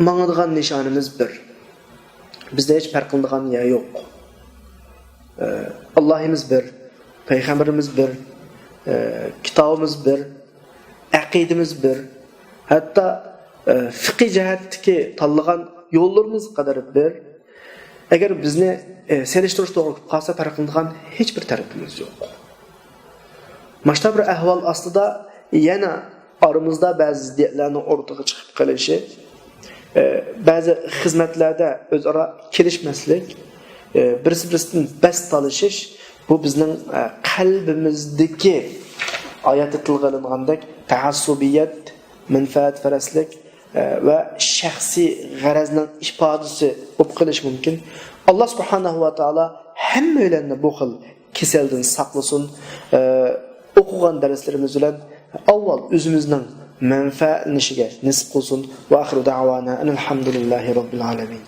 ماڭىدىغان نىشانىمىز بىر. بىزدە ھېچ پەرق قىلىدىغان يەر يوق. ئە، ئاللاھىمىز بىر، پەيغەمبىرىمىز بىر، ئە، كىتابىمىز بىر، ئەقىدىمىز بىر. ھەتتا، ئە، فىقھىي جەھەتتىكى تاللىغان يوللىرىمىز قەدەر بىر. ئەگەر بىزنى، ئە، سېلىشتۇرۇش توغرا قىلىپ قالسا، پەرق قىلىدىغان ھېچ بىر تەرىپىمىز يوق. ماشتا بىر ئەھۋال ئاستىدا يەنە ئارىمىزدا بەزى زىددىيەتلەرنىڭ ئوتتۇرىغا چىقىپ قېلىشى، ئە، بەزى خىزمەتلەردە ئۆزئارا كېلىشمەسلىك، ئە، بىرسى بىرسىدىن بەس تالىشىش، بۇ بىزنىڭ، ئە، قەلبىمىزدىكى ئايەتتە تىلغا ئېلىنغاندەك تەئەسسۇبىيەت، مەنپەئەتپەرەسلىك، ئە، ۋە شەخسىي غەرەزنىڭ ئىپادىسى بولۇپ قېلىشى مۇمكىن. ئاللا سۇبھانەھۇ ۋە تائالا ھەممەيلەننى بۇ خىل كېسەلدىن ساقلىسۇن. ئە، ئوقۇغان دەرسلىرىمىز بىلەن ئاۋۋال ئۆزىمىزنىڭ مەنپەئەتلىنىشىگە نېسىپ قىلسۇن. ۋە ئاخىرۇ دەئۋانا ئەنىل ھەمدۇلىللاھى رەببىل ئالەمىن.